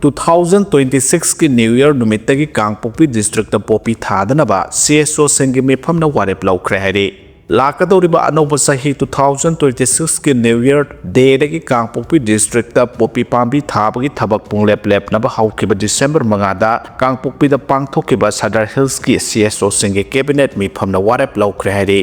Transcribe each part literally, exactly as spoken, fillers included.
Two thousand twenty ꯁꯤꯛꯁꯀꯤ New Year ꯅꯨꯃꯤꯠꯇꯒꯤ ꯀꯥꯡꯄꯣꯛꯄꯤ district poppy ꯊꯥꯗꯅꯕ C S ꯑꯣꯁꯤꯡꯒꯤ ꯃꯤꯐꯝꯅ ꯋꯥꯔꯦꯞ ꯂꯧꯈ꯭ꯔꯦ ꯍꯥꯏꯔꯤ꯫ ꯂꯥꯛꯀꯗꯧꯔꯤꯕ ꯑꯅꯧꯕ ꯆꯍꯤ ꯇꯨ ꯊꯥꯎꯖꯟ ꯇ꯭ꯋꯦꯟꯇꯤ ꯁꯤꯛꯁꯀꯤ New Year Dayꯗꯒꯤ ꯀꯥꯡꯄꯣꯛꯄꯤ ꯗꯤꯁꯇ꯭ꯔꯤꯛꯇ ꯄꯣꯄꯤ ꯄꯥꯝꯕꯤ ꯊꯥꯕꯒꯤ ꯊꯕꯛ ꯄꯨꯡꯂꯦꯞ ꯂꯦꯞꯅꯕ ꯍꯧꯈꯤꯕ ꯗꯤꯁꯦꯝꯕꯔ ꯃꯉꯥꯗ ꯀꯥꯡꯄꯣꯛꯄꯤꯗ ꯄꯥꯡꯊꯣꯛꯈꯤꯕ ꯁꯗꯔ ꯍꯤꯜꯁꯀꯤ ꯁꯤ ꯑꯦꯁ ꯑꯣꯁꯤꯡꯒꯤ ꯀꯦꯕꯤꯅꯦꯠ ꯃꯤꯐꯝꯅ ꯋꯥꯔꯦꯞ ꯂꯧꯈ꯭ꯔꯦ ꯍꯥꯏꯔꯤ꯫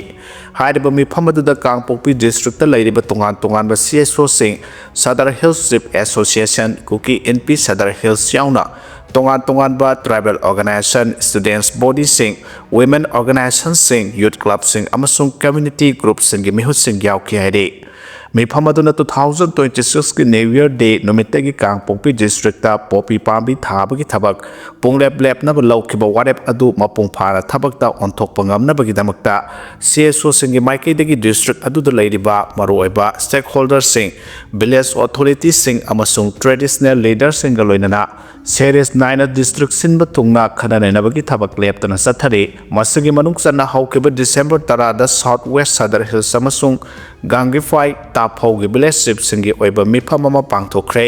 ꯍꯥꯏꯔꯤꯕ ꯃꯤꯐꯝ ꯑꯗꯨꯗ ꯀꯥꯡꯄꯣꯛꯄꯤ ꯗꯤꯁꯇ꯭ꯔꯤꯛꯇ ꯂꯩꯔꯤꯕ ꯇꯣꯉꯥꯟ ꯇꯣꯉꯥꯟꯕ ꯁꯤ ꯑꯦꯁ ꯑꯣꯁꯤꯡ, Sadar hills chief association, Kuki Inpi Sadar hills ꯌꯥꯎꯅ ꯇꯣꯉꯥꯟ ꯇꯣꯉꯥꯟꯕ ꯇ꯭ꯔꯥꯏꯕꯦꯜ ꯑꯣꯔꯒꯅꯥꯏꯖꯦꯁꯟ, ꯁ꯭ꯇꯨꯗꯦꯟꯠꯁ ꯕꯣꯗꯤꯁꯤꯡ, ꯋꯤꯃꯦꯟ ꯑꯣꯔꯒꯅꯥꯏꯖꯦꯁꯟꯁꯤꯡ, ꯌꯨꯊ ꯀ꯭ꯂꯕꯁꯤꯡ ꯑꯃꯁꯨꯡ ꯀꯝꯃ꯭ꯌꯨꯅꯤꯇꯤ ꯒ꯭ꯔꯨꯞꯁꯤꯡꯒꯤ ꯃꯤꯍꯨꯠꯁꯤꯡ ꯌꯥꯎꯈꯤ ꯍꯥꯏꯔꯤ꯫ ꯃꯤꯐꯝ ꯑꯗꯨꯅ ꯇꯨ ꯊꯥꯎꯖꯟ ꯇ꯭ꯋꯦꯟꯇꯤ ꯁꯤꯛꯁꯀꯤ New Year Day ꯅꯨꯃꯤꯠꯇꯒꯤ ꯀꯥꯡꯄꯣꯛꯄꯤ ꯗꯤꯁꯇ꯭ꯔꯤꯛꯇ ꯄꯣꯄꯤ ꯄꯥꯝꯕꯤ ꯊꯥꯕꯒꯤ ꯊꯕꯛ ꯄꯨꯡꯂꯦꯞ ꯂꯦꯞꯅꯕ ꯂꯧꯈꯤꯕ ꯋꯥꯔꯦꯞ ꯑꯗꯨ ꯃꯄꯨꯡ ꯐꯥꯅ ꯊꯕꯛꯇ ꯑꯣꯟꯊꯣꯛꯄ ꯉꯝꯅꯕꯒꯤꯗꯃꯛꯇ ꯁꯤ ꯑꯦꯁ ꯑꯣꯁꯤꯡꯒꯤ ꯃꯥꯏꯀꯩꯗꯒꯤ ꯗꯤꯁꯇ꯭ꯔꯤꯛ ꯑꯗꯨꯗ ꯂꯩꯔꯤꯕ ꯃꯔꯨꯑꯣꯏꯕ ꯁ꯭ꯇꯦꯛꯍꯣꯜꯗꯔꯁꯤꯡ, ꯚꯤꯂꯦꯖ ꯑꯣꯊꯣꯔꯤꯇꯤꯁꯤꯡ ꯑꯃꯁꯨꯡ ꯇ꯭ꯔꯦꯗꯤꯁꯅꯦꯜ ꯂꯤꯗꯔꯁꯤꯡꯒ ꯂꯣꯏꯅꯅ ꯁꯦꯔꯤꯁ ꯅꯥꯏꯅ ꯗꯤꯁꯇ꯭ꯔꯤꯛ ꯁꯤꯟꯕ ꯊꯨꯡꯅ ꯈꯟꯅ ꯅꯩꯅꯕꯒꯤ ꯊꯕꯛ ꯂꯦꯞꯇꯅ ꯆꯠꯊꯔꯤ꯫ ꯃꯁꯤꯒꯤ ꯃꯅꯨꯡ ꯆꯟꯅ ꯍꯧꯈꯤꯕ ꯗꯤꯁꯦꯝꯕꯔ ꯇꯔꯥꯗ ꯁꯥꯎꯊ ꯋꯦꯁ ꯁꯗꯔ ꯍꯤꯜꯁ ꯑꯃꯁꯨꯡ ꯒꯥꯡꯒꯤꯐꯥꯏ ꯇꯥꯐꯧꯒꯤ ꯚꯤꯂꯦꯖ ꯆꯤꯐꯁꯤꯡꯒꯤ ꯑꯣꯏꯕ ꯃꯤꯐꯝ ꯑꯃ ꯄꯥꯡꯊꯣꯛꯈ꯭ꯔꯦ꯫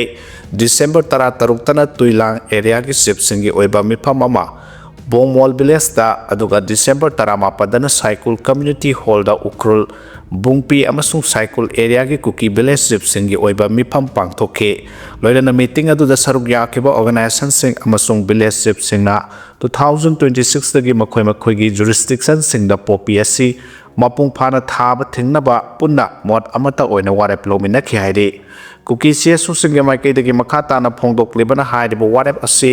ꯗꯤꯁꯦꯝꯕꯔ ꯇꯔꯥꯇꯔꯨꯛꯇꯅ ꯇꯨꯏꯂꯥꯡ ꯑꯦꯔꯤꯌꯥꯒꯤ ꯆꯤꯐꯁꯤꯡꯒꯤ ꯑꯣꯏꯕ ꯃꯤꯐꯝ ꯑꯃ ꯕꯣꯡꯃꯣꯜ ꯚꯤꯂꯦꯖꯇ, ꯑꯗꯨꯒ ꯗꯤꯁꯦꯝꯕꯔ ꯇꯔꯥꯃꯥꯄꯟꯗꯅ ꯁꯥꯏꯀꯨꯜ ꯀꯝꯃ꯭ꯌꯨꯅꯤꯇꯤ ꯍꯣꯜꯗ ꯎꯈ꯭ꯔꯨꯜ, ꯕꯨꯡꯄꯤ ꯑꯃꯁꯨꯡ ꯁꯥꯏꯀꯨꯜ ꯑꯦꯔꯤꯌꯥꯒꯤ ꯀꯨꯀꯤ ꯚꯤꯂꯦꯖ ꯆꯤꯐꯁꯤꯡꯒꯤ ꯑꯣꯏꯕ ꯃꯤꯐꯝ ꯄꯥꯡꯊꯣꯛꯈꯤ꯫ ꯂꯣꯏꯅꯅ ꯃꯤꯇꯤꯡ ꯑꯗꯨꯗ ꯁꯔꯨꯛ ꯌꯥꯈꯤꯕ ꯑꯣꯔꯒꯅꯥꯏꯖꯦꯁꯟꯁꯤꯡ ꯑꯃꯁꯨꯡ ꯚꯤꯂꯦꯖ ꯆꯤꯐꯁꯤꯡꯅ ꯇꯨ ꯊꯥꯎꯖꯟ ꯇ꯭ꯋꯦꯟꯇꯤ ꯁꯤꯛꯁꯇꯒꯤ ꯃꯈꯣꯏ ꯃꯈꯣꯏꯒꯤ ꯖꯨꯔꯤꯁꯗꯤꯛꯁꯟꯁꯤꯡꯗ ꯄꯣꯄꯤ ꯑꯁꯤ ꯃꯄꯨꯡ ꯐꯥꯅ ꯊꯥꯕ ꯊꯤꯡꯅꯕ ꯄꯨꯟꯅ ꯃꯣꯠ ꯑꯃꯠꯇ ꯑꯣꯏꯅ ꯋꯥꯔꯦꯞ ꯂꯧꯃꯤꯟꯅꯈꯤ ꯍꯥꯏꯔꯤ꯫ ꯀꯨꯀꯤ ꯁꯤ ꯑꯦꯁ ꯑꯣꯁꯤꯡꯒꯤ ꯃꯥꯏꯀꯩꯗꯒꯤ ꯃꯈꯥ ꯇꯥꯅ ꯐꯣꯡꯗꯣꯛꯂꯤꯕꯅ ꯍꯥꯏꯔꯤꯕ ꯋꯥꯔꯦꯞ ꯑꯁꯤ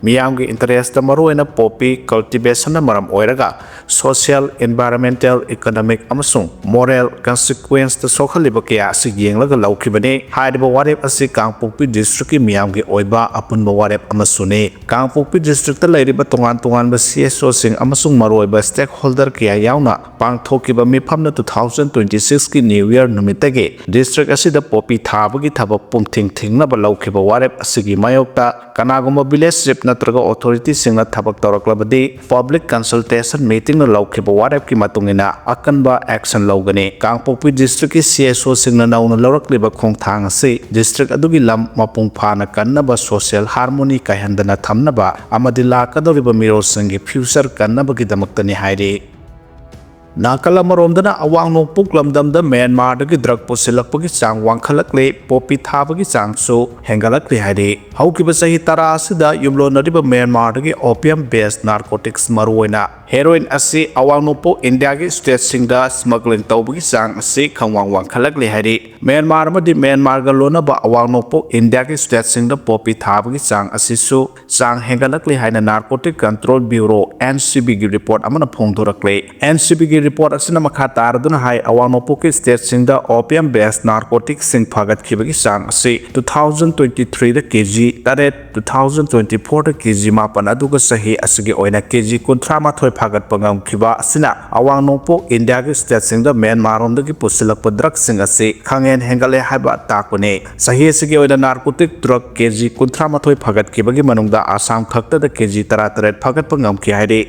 ꯃꯤꯌꯥꯝꯒꯤ ꯏꯟꯇꯔꯦꯁꯇ ꯃꯔꯨꯑꯣꯏꯅ ꯄꯣꯄꯤ ꯀꯜꯇꯤꯚꯦꯁꯟꯅ ꯃꯔꯝ ꯑꯣꯏꯔꯒ ꯁꯣꯁꯤꯌꯦꯜ, ꯏꯟꯚꯥꯏꯔꯣꯟꯃꯦꯟꯇꯦꯜ, ꯏꯀꯣꯅꯣꯃꯤꯛ ꯑꯃꯁꯨꯡ ꯃꯣꯔꯦꯜ ꯀꯟꯁꯤꯀ꯭ꯋꯦꯟꯁꯇ ꯁꯣꯛꯍꯜꯂꯤꯕ ꯀꯌꯥ ꯑꯁꯤ ꯌꯦꯡꯂꯒ ꯂꯧꯈꯤꯕꯅꯤ꯫ ꯍꯥꯏꯔꯤꯕ ꯋꯥꯔꯦꯞ ꯑꯁꯤ ꯀꯥꯡꯄꯣꯛꯄꯤ ꯗꯤꯁꯇ꯭ꯔꯤꯛꯀꯤ ꯃꯤꯌꯥꯝꯒꯤ ꯑꯣꯏꯕ ꯑꯄꯨꯟꯕ ꯋꯥꯔꯦꯞ ꯑꯃꯁꯨꯅꯤ꯫ ꯀꯥꯡꯄꯣꯛꯄꯤ ꯗꯤꯁꯇ꯭ꯔꯤꯛꯇ ꯂꯩꯔꯤꯕ ꯇꯣꯉꯥꯟ ꯇꯣꯉꯥꯟꯕ ꯁꯤ ꯑꯦꯁ ꯑꯣꯁꯤꯡ ꯑꯃꯁꯨꯡ ꯃꯔꯨꯑꯣꯏꯕ ꯁ꯭ꯇꯦꯛꯍꯣꯜꯗꯔ ꯀꯌꯥ ꯌꯥꯎꯅ ꯄꯥꯡꯊꯣꯛꯈꯤꯕ ꯃꯤꯐꯝꯅ ꯇꯨ ꯊꯥꯎꯖꯟ ꯇ꯭ꯋꯦꯟꯇꯤ ꯁꯤꯛꯁꯀꯤ New Year ꯅꯨꯃꯤꯠꯇꯒꯤ ꯗꯤꯁꯇ꯭ꯔꯤꯛ ꯑꯁꯤꯗ ꯄꯣꯄꯤ ꯊꯥꯕꯒꯤ ꯊꯕꯛ ꯄꯨꯝꯊꯤꯡ ꯊꯤꯡꯅꯕ ꯂꯧꯈꯤꯕ ꯋꯥꯔꯦꯞ ꯑꯁꯤꯒꯤ ꯃꯥꯌꯣꯛꯇ ꯀꯅꯥꯒꯨꯝꯕ village chief ꯅꯠꯇ꯭ꯔꯒ authority ꯁꯤꯡꯅ ꯊꯕꯛ ꯇꯧꯔꯛꯂꯕꯗꯤ, public consultation meeting ꯂꯧꯈꯤꯕ ꯋꯥꯔꯦꯞꯀꯤ ꯃꯇꯨꯡ ꯏꯟꯅ ꯑꯀꯟꯕ action ꯂꯧꯒꯅꯤ꯫ ꯀꯥꯡꯄꯣꯛꯄꯤ district ꯀꯤ C S O ꯁꯤꯡꯅ ꯅꯧꯅ ꯂꯧꯔꯛꯂꯤꯕ ꯈꯣꯡꯊꯥꯡ ꯑꯁꯤ district ꯑꯗꯨꯒꯤ ꯂꯝ ꯃꯄꯨꯡ ꯐꯥꯅ ꯀꯟꯅꯕ, social harmony ꯀꯥꯏꯍꯟꯗꯅ ꯊꯝꯅꯕ ꯑꯃꯗꯤ ꯂꯥꯛꯀꯗꯧꯔꯤꯕ ꯃꯤꯔꯣꯜꯁꯤꯡꯒꯤ future ꯀꯟꯅꯕꯒꯤꯗꯃꯛꯇꯅꯤ ꯍꯥꯏꯔꯤ꯫ ꯅꯥꯀꯜ ꯑꯃꯔꯣꯝꯗꯅ ꯑꯋꯥꯡ ꯅꯣꯡꯄꯣꯛ ꯂꯝꯗꯝꯗ ꯃ꯭ꯌꯥꯟꯃꯥꯔꯗꯒꯤ drug ꯄꯨꯁꯤꯜꯂꯛꯄꯒꯤ ꯆꯥꯡ ꯋꯥꯡꯈꯠꯂꯛꯂꯦ꯫ Poppy ꯊꯥꯕꯒꯤ ꯆꯥꯡꯁꯨ ꯍꯦꯟꯒꯠꯂꯛꯂꯦ ꯍꯥꯏꯔꯤ꯫ ꯍꯧꯈꯤꯕ ꯆꯍꯤ ꯇꯔꯥ ꯑꯁꯤꯗ ꯌꯨꯝꯂꯣꯟꯅꯔꯤꯕ ꯃ꯭ꯌꯥꯟꯃꯥꯔꯗꯒꯤ opium based narcotics, ꯃꯔꯨꯑꯣꯏꯅ heroin, ꯑꯁꯤ ꯑꯋꯥꯡ ꯅꯣꯡꯄꯣꯛ ꯏꯟꯗꯤꯌꯥꯒꯤ state ꯁꯤꯡꯗ smuggling ꯇꯧꯕꯒꯤ ꯆꯥꯡ ꯑꯁꯤ ꯈꯪꯋꯥꯡ ꯋꯥꯡꯈꯠꯂꯛꯂꯦ ꯍꯥꯏꯔꯤ꯫ ꯃ꯭ꯌꯥꯟꯃꯥꯔ ꯑꯃꯗꯤ ꯃ꯭ꯌꯥꯟꯃꯥꯔꯒ ꯂꯣꯟꯅꯕ ꯑꯋꯥꯡ ꯅꯣꯡꯄꯣꯛ ꯏꯟꯗꯤꯌꯥꯒꯤ state ꯁꯤꯡꯗ poppy ꯊꯥꯕꯒꯤ ꯆꯥꯡ ꯑꯁꯤꯁꯨ ꯆꯥꯡ ꯍꯦꯟꯒꯠꯂꯛꯂꯤ ꯍꯥꯏꯅ Narcotic Control Bureau, N C B ꯒꯤ report ꯑꯃꯅ ꯐꯣꯡꯗꯣꯔꯛꯂꯦ꯫ N C B ꯒꯤ report ꯑꯁꯤꯅ ꯃꯈꯥ ꯇꯥꯔꯗꯨꯅ ꯍꯥꯏ, ꯑꯋꯥꯡ ꯅꯣꯡꯄꯣꯛꯀꯤ state ꯁꯤꯡꯗ opium based narcotic ꯁꯤꯡ ꯐꯥꯒꯠꯈꯤꯕꯒꯤ ꯆꯥꯡ ꯑꯁꯤ two thousand twenty three ꯗ K G ꯇꯔꯦꯠ, two thousand twenty four ꯗ K G ꯃꯥꯄꯟ, ꯑꯗꯨꯒ ꯆꯍꯤ ꯑꯁꯤꯒꯤ ꯑꯣꯏꯅ K G ꯀꯨꯟꯊ꯭ꯔꯥ ꯃꯥꯊꯣꯏ ꯐꯥꯒꯠꯄ ꯉꯝꯈꯤꯕ ꯑꯁꯤꯅ ꯑꯋꯥꯡ ꯅꯣꯡꯄꯣꯛ ꯏꯟꯗꯤꯌꯥꯒꯤ state ꯁꯤꯡꯗ ꯃ꯭ꯌꯥꯟꯃꯥꯔ ꯔꯣꯝꯗꯒꯤ ꯄꯨꯁꯤꯜꯂꯛꯄ drug ꯁꯤꯡ ꯑꯁꯤ ꯈꯪꯍꯦꯟ ꯍꯦꯟꯒꯠꯂꯦ ꯍꯥꯏꯕ ꯇꯥꯛꯄꯅꯤ꯫ ꯆꯍꯤ ꯑꯁꯤꯒꯤ ꯑꯣꯏꯅ narcotic drug K G ꯀꯨꯟꯊ꯭ꯔꯥ ꯃꯥꯊꯣꯏ ꯐꯥꯒꯠꯈꯤꯕꯒꯤ ꯃꯅꯨꯡꯗ ꯑꯁꯥꯝ ꯈꯛꯇꯗ K G ꯇꯔꯥ ꯇꯔꯦꯠ ꯐꯥꯒꯠꯄ ꯉꯝꯈꯤ ꯍꯥꯏꯔꯤ꯫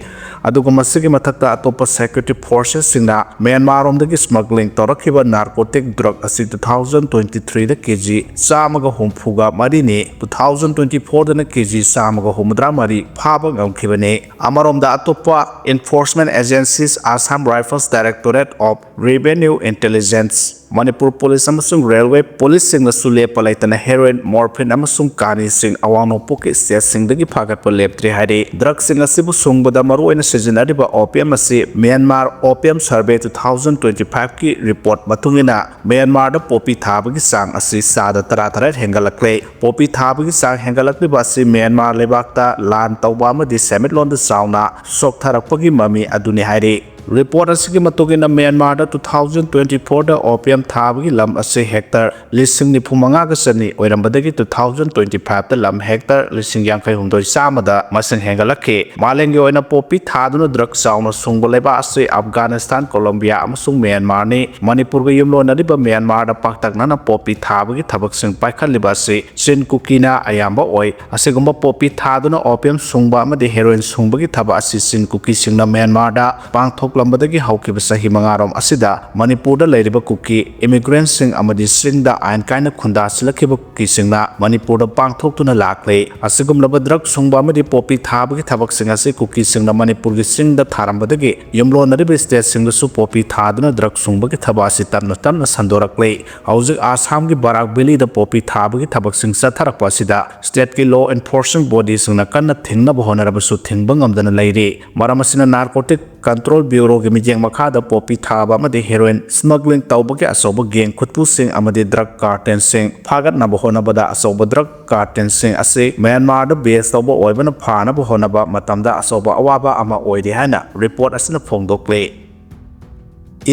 ꯑꯗꯨꯒ ꯃꯁꯤꯒꯤ ꯃꯊꯛꯇ ꯑꯇꯣꯞꯄ security forces ꯁꯤꯡꯅ ꯃ꯭ꯌꯥꯟꯃꯥꯔ ꯔꯣꯝꯗꯒꯤ smuggling ꯇꯧꯔꯛꯈꯤꯕ narcotic drug ꯑꯁꯤ two thousand twenty three ꯗ K G ꯆꯥꯝꯃꯒ ꯍꯨꯝꯐꯨꯒ ꯃꯔꯤꯅꯤ, two thousand twenty four ꯗꯅ K G ꯆꯥꯝꯃꯒ ꯍꯨꯝꯐꯨꯇꯔꯥ ꯃꯔꯤ ꯐꯥꯕ ꯉꯝꯈꯤꯕꯅꯤ꯫ ꯑꯃꯔꯣꯝꯗ ꯑꯇꯣꯞꯄ enforcement agencies, Assam Rifles, Directorate of Revenue Intelligence, Manipur police ꯑꯃꯁꯨꯡ railway police ꯁꯤꯡꯅꯁꯨ ꯂꯦꯞꯄ ꯂꯩꯇꯅ heroin, morphine ꯑꯃꯁꯨꯡ ꯀꯥꯅꯤꯁꯤꯡ ꯑꯋꯥꯡ ꯅꯣꯡꯄꯣꯛꯀꯤ state ꯁꯤꯡꯗꯒꯤ ꯐꯥꯒꯠꯄ ꯂꯦꯞꯇ꯭ꯔꯤ ꯍꯥꯏꯔꯤ꯫ Drug ꯁꯤꯡ ꯑꯁꯤꯕꯨ ꯁꯨꯡꯕꯗ ꯃꯔꯨꯑꯣꯏꯅ ꯁꯤꯖꯤꯟꯅꯔꯤꯕ opium ꯑꯁꯤ Myanmar Opium Survey two thousand twenty five ꯀꯤ report ꯃꯇꯨꯡ ꯏꯟꯅ ꯃ꯭ꯌꯥꯟꯃꯥꯔꯗ poppy ꯊꯥꯕꯒꯤ ꯆꯥꯡ ꯑꯁꯤ ꯆꯥꯗ ꯇꯔꯥ ꯇꯔꯦꯠ ꯍꯦꯟꯒꯠꯂꯛꯂꯦ꯫ Poppy ꯊꯥꯕꯒꯤ ꯆꯥꯡ ꯍꯦꯟꯒꯠꯂꯛꯂꯤꯕ ꯑꯁꯤ ꯃ꯭ꯌꯥꯟꯃꯥꯔ ꯂꯩꯕꯥꯛꯇ ꯂꯥꯟ ꯇꯧꯕ ꯑꯃꯗꯤ ꯁꯦꯟꯃꯤꯠꯂꯣꯟꯗ ꯆꯥꯎꯅ ꯁꯣꯛꯊꯔꯛꯄꯒꯤ ꯃꯃꯤ ꯑꯗꯨꯅꯤ ꯍꯥꯏꯔꯤ꯫ Report ꯑꯁꯤꯒꯤ ꯃꯇꯨꯡ ꯏꯟꯅ ꯃ꯭ꯌꯥꯟꯃꯥꯔꯗ two thousand twenty fourꯗ opium ꯊꯥꯕꯒꯤ ꯂꯝ ꯑꯁꯤ hectare ꯂꯤꯁꯤꯡ ꯅꯤꯐꯨ ꯃꯉꯥꯒ ꯆꯅꯤ ꯑꯣꯏꯔꯝꯕꯗꯒꯤ two thousand twenty fiveꯇ ꯂꯝ hectare ꯂꯤꯁꯤꯡ ꯌꯥꯡꯈꯩ ꯍꯨꯝꯗꯣꯏ ꯆꯥꯝꯃꯗ ꯃꯁꯤꯡ ꯍꯦꯟꯒꯠꯂꯛꯈꯤ꯫ ꯃꯥꯂꯦꯝꯒꯤ ꯑꯣꯏꯅ poppy ꯊꯥꯗꯨꯅ drug ꯆꯥꯎꯅ ꯁꯨꯡꯕ ꯂꯩꯕꯥꯛ ꯑꯁꯤ Afghanistan, Colombia ꯑꯃꯁꯨꯡ ꯃ꯭ꯌꯥꯟꯃꯥꯔꯅꯤ꯫ ꯃꯅꯤꯄꯨꯔꯒ ꯌꯨꯝꯂꯣꯟꯅꯔꯤꯕ ꯃ꯭ꯌꯥꯟꯃꯥꯔꯗ ꯄꯥꯛꯇꯛꯅꯅ poppy ꯊꯥꯕꯒꯤ ꯊꯕꯛꯁꯤꯡ ꯄꯥꯏꯈꯠꯂꯤꯕ ꯑꯁꯤ ꯆꯤꯟ ꯀꯨꯀꯤꯅ ꯑꯌꯥꯝꯕ ꯑꯣꯏ꯫ ꯑꯁꯤꯒꯨꯝꯕ poppy ꯊꯥꯗꯨꯅ opium ꯁꯨꯡꯕ ꯑꯃꯗꯤ heroin ꯁꯨꯡꯕꯒꯤ ꯊꯕꯛ ꯑꯁꯤ ꯆꯤꯟ ꯀꯨꯀꯤꯁꯤꯡꯅ ꯃ꯭ꯌꯥꯟꯃꯥꯔꯗ ꯄꯥꯡꯊꯣꯛꯂꯝꯕꯗꯒꯤ ꯍꯧꯈꯤꯕ ꯆꯍꯤ ꯃꯉꯥꯔꯣꯝ ꯑꯁꯤꯗ ꯃꯅꯤꯄꯨꯔꯗ ꯂꯩꯔꯤꯕ ꯀꯨꯀꯤ immigrantꯁꯤꯡ ꯑꯃꯗꯤ ꯆꯤꯡꯗ ꯑꯥꯏꯟ ꯀꯥꯏꯅ ꯈꯨꯟꯗꯥꯁꯤꯜꯂꯛꯈꯤꯕ ꯀꯨꯀꯤꯁꯤꯡꯅ ꯃꯅꯤꯄꯨꯔꯗ ꯄꯥꯡꯊꯣꯛꯇꯨꯅ ꯂꯥꯛꯂꯤ꯫ ꯑꯁꯤꯒꯨꯝꯂꯕ drug ꯁꯨꯡꯕ ꯑꯃꯗꯤ poppy ꯊꯥꯕꯒꯤ ꯊꯕꯛꯁꯤꯡ ꯑꯁꯤ ꯀꯨꯀꯤꯁꯤꯡꯅ ꯃꯅꯤꯄꯨꯔꯒꯤ ꯆꯤꯡꯗ ꯊꯥꯔꯝꯕꯗꯒꯤ ꯌꯨꯝꯂꯣꯟꯅꯔꯤꯕ stateꯁꯤꯡꯗꯁꯨ poppy ꯊꯥꯗꯨꯅ drug ꯁꯨꯡꯕꯒꯤ ꯊꯕꯛ ꯑꯁꯤ ꯇꯞꯅ ꯇꯞꯅ ꯁꯟꯗꯣꯔꯛꯂꯤ꯫ ꯍꯧꯖꯤꯛ ꯑꯁꯥꯝꯒꯤ ꯕꯔꯥꯛ valleyꯗ poppy ꯊꯥꯕꯒꯤ ꯊꯕꯛꯁꯤꯡ ꯆꯠꯊꯔꯛꯄ ꯑꯁꯤꯗ stateꯀꯤ law enforcing bodyꯁꯤꯡꯅ ꯀꯟꯅ ꯊꯤꯡꯅꯕ ꯍꯣꯠꯅꯔꯕꯁꯨ ꯊꯤꯡꯕ ꯉꯝꯗꯅ ꯂꯩꯔꯤ꯫ ꯃꯔꯝ ꯑꯁꯤꯅ Narcotic Control Bureauꯒꯤ ꯃꯤꯠꯌꯦꯡ ꯃꯈꯥꯗ poppy ꯊꯥꯕ ꯑꯃꯗꯤ heroin smuggling ꯇꯧꯕꯒꯤ ꯑꯆꯧꯕ gang ꯈꯨꯠꯄꯨꯁꯤꯡ ꯑꯃꯗꯤ drug cartelꯁꯤꯡ ꯐꯥꯒꯠꯅꯕ ꯍꯣꯠꯅꯕꯗ ꯑꯆꯧꯕ drug cartelꯁꯤꯡ ꯑꯁꯤ ꯃ꯭ꯌꯥꯟꯃꯥꯔꯗ base ꯇꯧꯕ ꯑꯣꯏꯕꯅ ꯐꯥꯅꯕ ꯍꯣꯠꯅꯕ ꯃꯇꯝꯗ ꯑꯆꯧꯕ ꯑꯋꯥꯕ ꯑꯃ ꯑꯣꯏꯔꯤ ꯍꯥꯏꯅ report ꯑꯁꯤꯅ ꯐꯣꯡꯗꯣꯛꯂꯤ꯫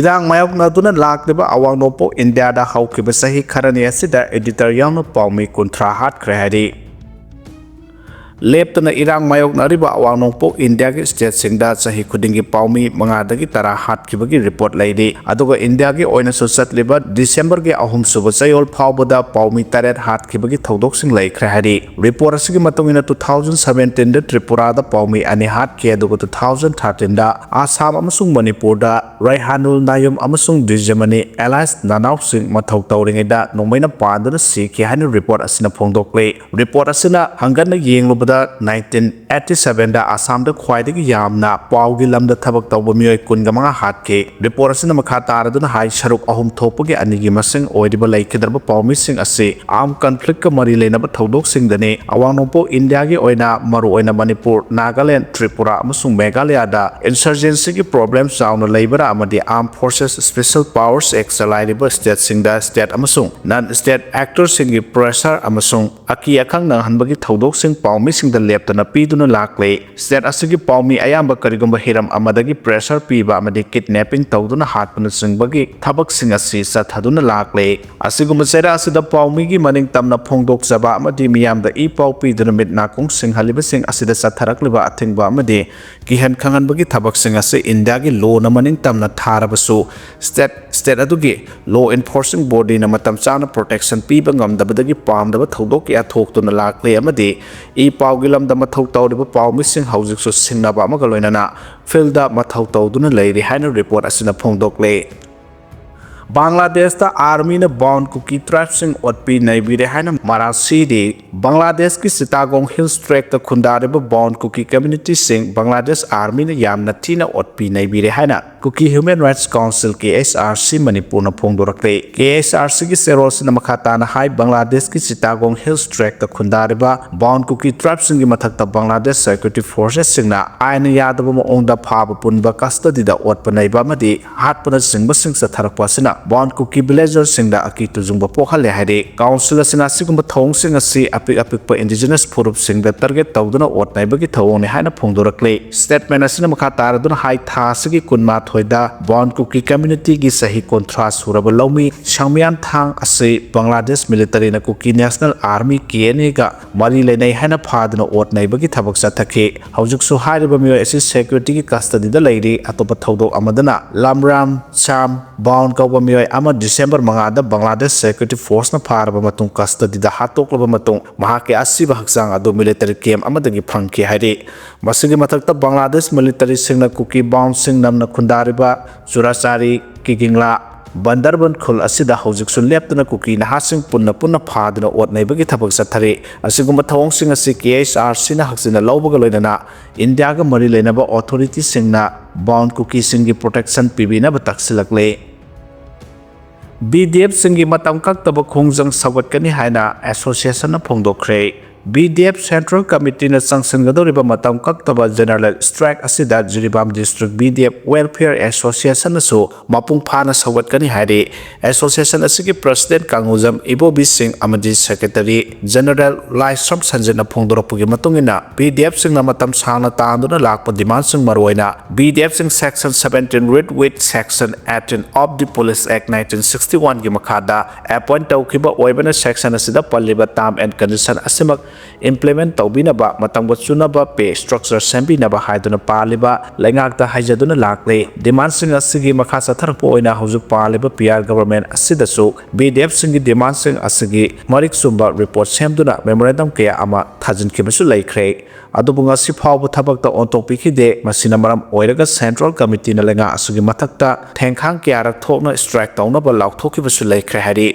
ꯏꯔꯥꯡ ꯃꯥꯌꯣꯛꯅꯗꯨꯅ ꯂꯥꯛꯂꯤꯕ ꯑꯋꯥꯡ ꯅꯣꯡꯄꯣꯛ ꯏꯟꯗꯤꯌꯥꯗ ꯍꯧꯈꯤꯕ ꯆꯍꯤ ꯈꯔꯅꯤ ꯑꯁꯤꯗ editor ꯌꯥꯎꯅ ꯄꯥꯎꯃꯤ ꯀꯨꯟꯊ꯭ꯔꯥ ꯍꯥꯠꯈ꯭ꯔꯦ ꯍꯥꯏꯔꯤ꯫ ꯂꯦꯞꯇꯅ ꯏꯔꯥꯡ ꯃꯥꯌꯣꯛꯅꯔꯤꯕ ꯑꯋꯥꯡ ꯅꯣꯡꯄꯣꯛ ꯏꯟꯗꯤꯌꯥꯒꯤ stateꯁꯤꯡꯗ ꯆꯍꯤ ꯈꯨꯗꯤꯡꯒꯤ ꯄꯥꯎꯃꯤ ꯃꯉꯥꯗꯒꯤ ꯇꯔꯥ ꯍꯥꯠꯈꯤꯕꯒꯤ report ꯂꯩꯔꯤ꯫ ꯑꯗꯨꯒ ꯏꯟꯗꯤꯌꯥꯒꯤ ꯑꯣꯏꯅꯁꯨ ꯆꯠꯂꯤꯕ Decemberꯒꯤ ꯑꯍꯨꯝꯁꯨꯕ ꯆꯌꯣꯜ ꯐꯥꯎꯕꯗ ꯄꯥꯎꯃꯤ ꯇꯔꯦꯠ ꯍꯥꯠꯈꯤꯕꯒꯤ ꯊꯧꯗꯣꯛꯁꯤꯡ ꯂꯩꯈ꯭ꯔꯦ ꯍꯥꯏꯔꯤ꯫ Report ꯑꯁꯤꯒꯤ ꯃꯇꯨꯡ ꯏꯟꯅ two thousand seventeenꯗ ꯇ꯭ꯔꯤꯄꯨꯔꯥꯗ ꯄꯥꯎꯃꯤ ꯑꯅꯤ ꯍꯥꯠꯈꯤ, ꯑꯗꯨꯒ two thousand thirteenꯗ ꯑꯁꯥꯝ ꯑꯃꯁꯨꯡ ꯃꯅꯤꯄꯨꯔꯗ ꯔꯥꯏꯍꯥꯅꯨꯜ ꯅꯥꯌꯨꯝ ꯑꯃꯁꯨꯡ ꯗꯤꯖꯃꯅꯤ alias ꯅꯅꯥꯎꯁꯤꯡ ꯃꯊꯧ ꯇꯧꯔꯤꯉꯩꯗ ꯅꯣꯡꯃꯩꯅ ꯄꯥꯟꯗꯨꯅ ꯁꯤꯈꯤ ꯍꯥꯏꯅ report ꯑꯁꯤꯅ ꯐꯣꯡꯗꯣꯛꯂꯤ꯫ Report ꯑꯁꯤꯅ ꯍꯪꯒꯠꯅ ꯌꯦꯡꯂꯨꯕꯗ nineteen eighty sevenꯗ ꯑꯁꯥꯝꯗ ꯈ꯭ꯋꯥꯏꯗꯒꯤ ꯌꯥꯝꯅ ꯄꯥꯎꯒꯤ ꯂꯝꯗ ꯊꯕꯛ ꯇꯧꯕ ꯃꯤꯑꯣꯏ ꯀꯨꯟꯒ ꯃꯉꯥ ꯍꯥꯠꯈꯤ꯫ Report ꯑꯁꯤꯅ ꯃꯈꯥ ꯇꯥꯔꯗꯨꯅ ꯍꯥꯏ, ꯁꯔꯨꯛ ꯑꯍꯨꯝ ꯊꯣꯛꯄꯒꯤ ꯑꯅꯤꯒꯤ ꯃꯁꯤꯡ ꯑꯣꯏꯔꯤꯕ ꯂꯩꯈꯤꯗ꯭ꯔꯕ ꯄꯥꯎꯃꯤꯁꯤꯡ ꯑꯁꯤ armed conflictꯀ ꯃꯔꯤ ꯂꯩꯅꯕ ꯊꯧꯗꯣꯛꯁꯤꯡꯗꯅꯤ꯫ ꯑꯋꯥꯡ ꯅꯣꯡꯄꯣꯛ ꯏꯟꯗꯤꯌꯥꯒꯤ ꯑꯣꯏꯅ ꯃꯔꯨꯑꯣꯏꯅ ꯃꯅꯤꯄꯨꯔ, ꯅꯥꯒꯥꯂꯦꯟ, ꯇ꯭ꯔꯤꯄꯨꯔꯥ ꯑꯃꯁꯨꯡ ꯃꯦꯘꯥꯂꯌꯥꯗ insurgencyꯒꯤ problem ꯆꯥꯎꯅ ꯂꯩꯕꯅ ꯑꯃꯗꯤ Armed Forces Special Powers Act ꯆꯂꯥꯏꯔꯤꯕ stateꯁꯤꯡꯗ state ꯑꯃꯁꯨꯡ non state actorꯁꯤꯡꯒꯤ pressure ꯑꯃꯁꯨꯡ ꯑꯀꯤ ꯑꯈꯪ ꯅꯪꯍꯟꯕꯒꯤ ꯊꯧꯗꯣꯛꯁꯤꯡ ꯄꯥꯎꯃꯤ ꯁꯤꯡꯗ ꯂꯦꯞꯇꯅ ꯄꯤꯗꯨꯅ ꯂꯥꯛꯂꯦ꯫ ꯁ꯭ꯇꯦꯠ ꯑꯁꯤꯒꯤ ꯄꯥꯎꯃꯤ ꯑꯌꯥꯝꯕ ꯀꯔꯤꯒꯨꯝꯕ ꯍꯤꯔꯝ ꯑꯃꯗꯒꯤ pressure ꯄꯤꯕ ꯑꯃꯗꯤ kidnapping ꯇꯧꯗꯨꯅ ꯍꯥꯠꯄꯅꯆꯤꯡꯕꯒꯤ ꯊꯕꯛꯁꯤꯡ ꯑꯁꯤ ꯆꯠꯊꯗꯨꯅ ꯂꯥꯛꯂꯦ꯫ ꯑꯁꯤꯒꯨꯝꯕ ꯆꯩꯔꯥ ꯑꯁꯤꯗ ꯄꯥꯎꯃꯤꯒꯤ ꯃꯅꯤꯡ ꯇꯝꯅ ꯐꯣꯡꯗꯣꯛꯆꯕ ꯑꯃꯗꯤ ꯃꯤꯌꯥꯝꯗ ꯏ ꯄꯥꯎ ꯄꯤꯗꯨꯅ ꯃꯤꯠ ꯅꯥꯀꯣꯡ ꯁꯤꯡꯍꯜꯂꯤꯕꯁꯤꯡ ꯑꯁꯤꯗ ꯆꯠꯊꯔꯛꯂꯤꯕ ꯑꯊꯤꯡꯕ ꯑꯃꯗꯤ ꯀꯤꯍꯟ ꯈꯪꯍꯟꯕꯒꯤ ꯊꯕꯛꯁꯤꯡ ꯑꯁꯤ ꯏꯟꯗꯤꯌꯥꯒꯤ lawꯅ ꯃꯅꯤꯡ ꯇꯝꯅ ꯊꯥꯔꯕꯁꯨ, state, state ꯑꯗꯨꯒꯤ law enforcing bodyꯅ ꯃꯇꯝ ꯆꯥꯅ protection ꯄꯤꯕ ꯉꯝꯗꯕꯗꯒꯤ ꯄꯥꯝꯗꯕ ꯊꯧꯗꯣꯛ ꯀꯌꯥ ꯊꯣꯛꯇꯨꯅ ꯂꯥꯛꯂꯦ ꯑꯃꯗꯤ ꯏ ꯄꯥꯎꯒꯤ ꯂꯝꯗ ꯃꯊꯧ ꯇꯧꯔꯤꯕ ꯄꯥꯎꯃꯤꯁꯤꯡ ꯍꯧꯖꯤꯛꯁꯨ ꯁꯤꯡꯅꯕ ꯑꯃꯒ ꯂꯣꯏꯅꯅ fieldꯗ ꯃꯊꯧ ꯇꯧꯗꯨꯅ ꯂꯩꯔꯤ ꯍꯥꯏꯅ report ꯑꯁꯤꯅ ꯐꯣꯡꯗꯣꯛꯂꯦ꯫ ꯕꯪꯒ꯭ꯂꯥꯗꯦꯁꯇ ꯑꯥꯔꯃꯤꯅ ꯕꯥꯎꯟ ꯀꯨꯀꯤ ꯇ꯭ꯔꯥꯏꯕꯁꯤꯡ ꯑꯣꯠꯄꯤ ꯅꯩꯕꯤꯔꯦ ꯍꯥꯏꯅ ꯃꯔꯥꯜ ꯁꯤꯔꯤ꯫ ꯕꯪꯒ꯭ꯂꯥꯗꯦꯁꯀꯤ ꯆꯤꯇꯥꯒꯣꯡ ꯍꯤꯜꯁ ꯇ꯭ꯔꯦꯛꯇ ꯈꯨꯟꯗꯥꯔꯤꯕ ꯕꯥꯎꯟ ꯀꯨꯀꯤ communityꯁꯤꯡ ꯕꯪꯒ꯭ꯂꯥꯗꯦꯁ ꯑꯥꯔꯃꯤꯅ ꯌꯥꯝꯅ ꯊꯤꯅ ꯑꯣꯠꯄꯤ ꯅꯩꯕꯤꯔꯦ ꯍꯥꯏꯅ Kuki Human Rights Council, K H R C, ꯃꯅꯤꯄꯨꯔꯅ ꯐꯣꯡꯗꯣꯔꯛꯂꯦ꯫ K H R Cꯒꯤ ꯆꯦꯔꯣꯜꯁꯤꯅ ꯃꯈꯥ ꯇꯥꯅ ꯍꯥꯏ, ꯕꯪꯒ꯭ꯂꯥꯗꯦꯁꯀꯤ ꯆꯤꯇꯥꯒꯣꯡ ꯍꯤꯜꯁ ꯇ꯭ꯔꯦꯛꯇ ꯈꯨꯟꯗꯥꯔꯤꯕ ꯕꯥꯎꯟ ꯀꯨꯀꯤ ꯇ꯭ꯔꯥꯏꯕꯁꯤꯡꯒꯤ ꯃꯊꯛꯇ ꯕꯪꯒ꯭ꯂꯥꯗꯦꯁ security forcesꯁꯤꯡꯅ ꯑꯥꯏꯟꯅ ꯌꯥꯗꯕ ꯃꯑꯣꯡꯗ ꯐꯥꯕ ꯄꯨꯟꯕ, custodyꯗ ꯑꯣꯠꯄ ꯅꯩꯕ ꯑꯃꯗꯤ ꯍꯥꯠꯄꯅꯆꯤꯡꯕꯁꯤꯡ ꯆꯠꯊꯔꯛꯄ ꯑꯁꯤꯅ ꯕꯥꯎꯟ ꯀꯨꯀꯤ villagerꯁꯤꯡꯗ ꯑꯀꯤ ꯇꯨꯖꯨꯡꯕ ꯄꯣꯛꯍꯜꯂꯦ ꯍꯥꯏꯔꯤ꯫ Council ꯑꯁꯤꯅ ꯑꯁꯤꯒꯨꯝꯕ ꯊꯧꯑꯣꯡꯁꯤꯡ ꯑꯁꯤ ꯑꯄꯤꯛ ꯑꯄꯤꯛꯄ indigenous ꯐꯨꯔꯨꯞꯁꯤꯡꯗ target ꯇꯧꯗꯨꯅ ꯑꯣꯠ ꯅꯩꯕꯒꯤ ꯊꯧꯑꯣꯡꯅꯤ ꯍꯥꯏꯅ ꯐꯣꯡꯗꯣꯔꯛꯂꯤ꯫ Statement ꯑꯁꯤꯅ ꯃꯈꯥ ꯇꯥꯔꯗꯨꯅ ꯍꯥꯏ, ꯊꯥ ꯑꯁꯤꯒꯤ ꯀꯨꯟꯃꯥꯊꯣꯏꯗ ꯕꯥꯎꯟ ꯀꯨꯀꯤ communityꯒꯤ ꯆꯍꯤ ꯀꯨꯟꯊ꯭ꯔꯥ ꯁꯨꯔꯕ ꯂꯧꯃꯤ ꯁꯪꯃꯤꯌꯥꯟ ꯊꯥꯡ ꯑꯁꯤ Bangladesh militaryꯅ Kuki National Army, K N Aꯒ ꯃꯔꯤ ꯂꯩꯅꯩ ꯍꯥꯏꯅ ꯐꯥꯗꯨꯅ ꯑꯣꯠ ꯅꯩꯕꯒꯤ ꯊꯕꯛ ꯆꯠꯊꯈꯤ꯫ ꯍꯧꯖꯤꯛꯁꯨ ꯍꯥꯏꯔꯤꯕ ꯃꯤꯑꯣꯏ ꯑꯁꯤ securityꯒꯤ custodyꯗ ꯂꯩꯔꯤ꯫ ꯑꯇꯣꯞꯄ ꯊꯧꯗꯣꯛ ꯑꯃꯗꯅ ꯂꯝꯔꯥꯝ ꯁꯥꯝ ꯕꯥꯎꯟ ꯀꯧꯕ ꯃꯤꯑꯣꯏ ꯑꯃ December ꯃꯉꯥꯗ ꯕꯪꯒ꯭ꯂꯥꯗꯦꯁ security forceꯅ ꯐꯥꯔꯕ ꯃꯇꯨꯡ custodyꯗ ꯍꯥꯠꯇꯣꯛꯂꯕ ꯃꯇꯨꯡ ꯃꯍꯥꯛꯀꯤ ꯑꯁꯤꯕ ꯍꯛꯆꯥꯡ ꯑꯗꯨ military camp ꯑꯃꯗꯒꯤ ꯐꯪꯈꯤ ꯍꯥꯏꯔꯤ꯫ ꯃꯁꯤꯒꯤ ꯃꯊꯛꯇ ꯕꯪꯒ꯭ꯂꯥꯗꯦꯁ militaryꯁꯤꯡꯅ ꯀꯨꯀꯤ ꯕꯥꯎꯟꯁꯤꯡ ꯅꯝꯅ ꯈꯨꯟꯗꯥꯔꯤꯕ ꯆꯨꯔꯥꯆꯥꯔꯤ, ꯀꯤꯒꯤꯡꯂꯥ, ꯕꯟꯗꯔꯕꯟ ꯈꯨꯜ ꯑꯁꯤꯗ ꯍꯧꯖꯤꯛꯁꯨ ꯂꯦꯞꯇꯅ ꯀꯨꯀꯤ ꯅꯍꯥꯁꯤꯡ ꯄꯨꯟꯅ ꯄꯨꯟꯅ ꯐꯥꯗꯨꯅ ꯑꯣꯠ ꯅꯩꯕꯒꯤ ꯊꯕꯛ ꯆꯠꯊꯔꯤ꯫ ꯑꯁꯤꯒꯨꯝꯕ ꯊꯧꯑꯣꯡꯁꯤꯡ ꯑꯁꯤ K H R Cꯅ ꯍꯛꯆꯤꯟꯅ ꯂꯧꯕꯒ ꯂꯣꯏꯅꯅ ꯏꯟꯗꯤꯌꯥꯒ ꯃꯔꯤ ꯂꯩꯅꯕ authorityꯁꯤꯡꯅ ꯕꯥꯎꯟ ꯀꯨꯀꯤꯁꯤꯡꯒꯤ protection ꯄꯤꯕꯤꯅꯕ ꯇꯛꯁꯤꯜꯂꯛꯂꯤ꯫ B D Fꯁꯤꯡꯒꯤ ꯃꯇꯝ ꯀꯛꯇꯕ ꯈꯣꯡꯖꯪ ꯁꯧꯒꯠꯀꯅꯤ ꯍꯥꯏꯅ associationꯅ ꯐꯣꯡꯗꯣꯛꯈ꯭ꯔꯦ꯫ B D F Central Committeeꯅ ꯆꯪꯁꯤꯟꯒꯗꯧꯔꯤꯕ ꯃꯇꯝ ꯀꯛꯇꯕ General Strike ꯑꯁꯤꯗ Jiribam District B D F Welfare Associationꯅꯁꯨ ꯃꯄꯨꯡ ꯐꯥꯅ ꯁꯧꯒꯠꯀꯅꯤ ꯍꯥꯏꯔꯤ꯫ Association ꯑꯁꯤꯒꯤ President ꯀꯥꯡꯉꯨꯖꯝ ꯏꯕꯣꯕꯤ ꯁꯤꯡ ꯑꯃꯗꯤ Secretary General ꯂꯥꯏꯁ꯭ꯔꯝ ꯁꯟꯖꯤꯠꯅ ꯐꯣꯡꯗꯣꯔꯛꯄꯒꯤ ꯃꯇꯨꯡ ꯏꯟꯅ, B D Fꯁꯤꯡꯅ ꯃꯇꯝ ꯁꯥꯡꯅ ꯇꯥꯟꯗꯨꯅ ꯂꯥꯛꯄ demandꯁꯤꯡ, ꯃꯔꯨꯑꯣꯏꯅ B D Fꯁꯤꯡ Section seventeen read with Section eighteen of the Police Act nineteen sixty-oneꯒꯤ ꯃꯈꯥꯗ appoint ꯇꯧꯈꯤꯕ ꯑꯣꯏꯕꯅ, section ꯑꯁꯤꯗ ꯄꯜꯂꯤꯕ term and condition ꯑꯁꯤꯃꯛ implement ꯇꯧꯕꯤꯅꯕ, ꯃꯇꯝꯒ ꯆꯨꯅꯕ pay structure ꯁꯦꯝꯕꯤꯅꯕ ꯍꯥꯏꯗꯨꯅ ꯄꯥꯜꯂꯤꯕ ꯂꯩꯉꯥꯛꯇ ꯍꯥꯏꯖꯗꯨꯅ ꯂꯥꯛꯂꯤ꯫ Demandꯁꯤꯡ ꯑꯁꯤꯒꯤ ꯃꯈꯥ ꯆꯠꯊꯔꯛꯄ ꯑꯣꯏꯅ ꯍꯧꯖꯤꯛ ꯄꯥꯜꯂꯤꯕ P R government ꯑꯁꯤꯗꯁꯨ B D Fꯁꯤꯡꯒꯤ demandꯁꯤꯡ ꯑꯁꯤꯒꯤ ꯃꯔꯤꯛ ꯆꯨꯝꯕ report ꯁꯦꯝꯗꯨꯅ memorandum ꯀꯌꯥ ꯑꯃ ꯊꯥꯖꯤꯟꯈꯤꯕꯁꯨ ꯂꯩꯈ꯭ꯔꯦ꯫ ꯑꯗꯨꯕꯨ ꯉꯁꯤ ꯐꯥꯎꯕ ꯊꯕꯛꯇ ꯑꯣꯟꯊꯣꯛꯄꯤꯈꯤꯗꯦ꯫ ꯃꯁꯤꯅ ꯃꯔꯝ ꯑꯣꯏꯔꯒ Central Committeeꯅ ꯂꯩꯉꯥꯛ ꯑꯁꯤꯒꯤ ꯃꯊꯛꯇ ꯊꯦꯡꯈꯥꯡ ꯀꯌꯥꯔꯛ ꯊꯣꯛꯅ strike ꯇꯧꯅꯕ ꯂꯥꯎꯊꯣꯛꯈꯤꯕꯁꯨ ꯂꯩꯈ꯭ꯔꯦ ꯍꯥꯏꯔꯤ꯫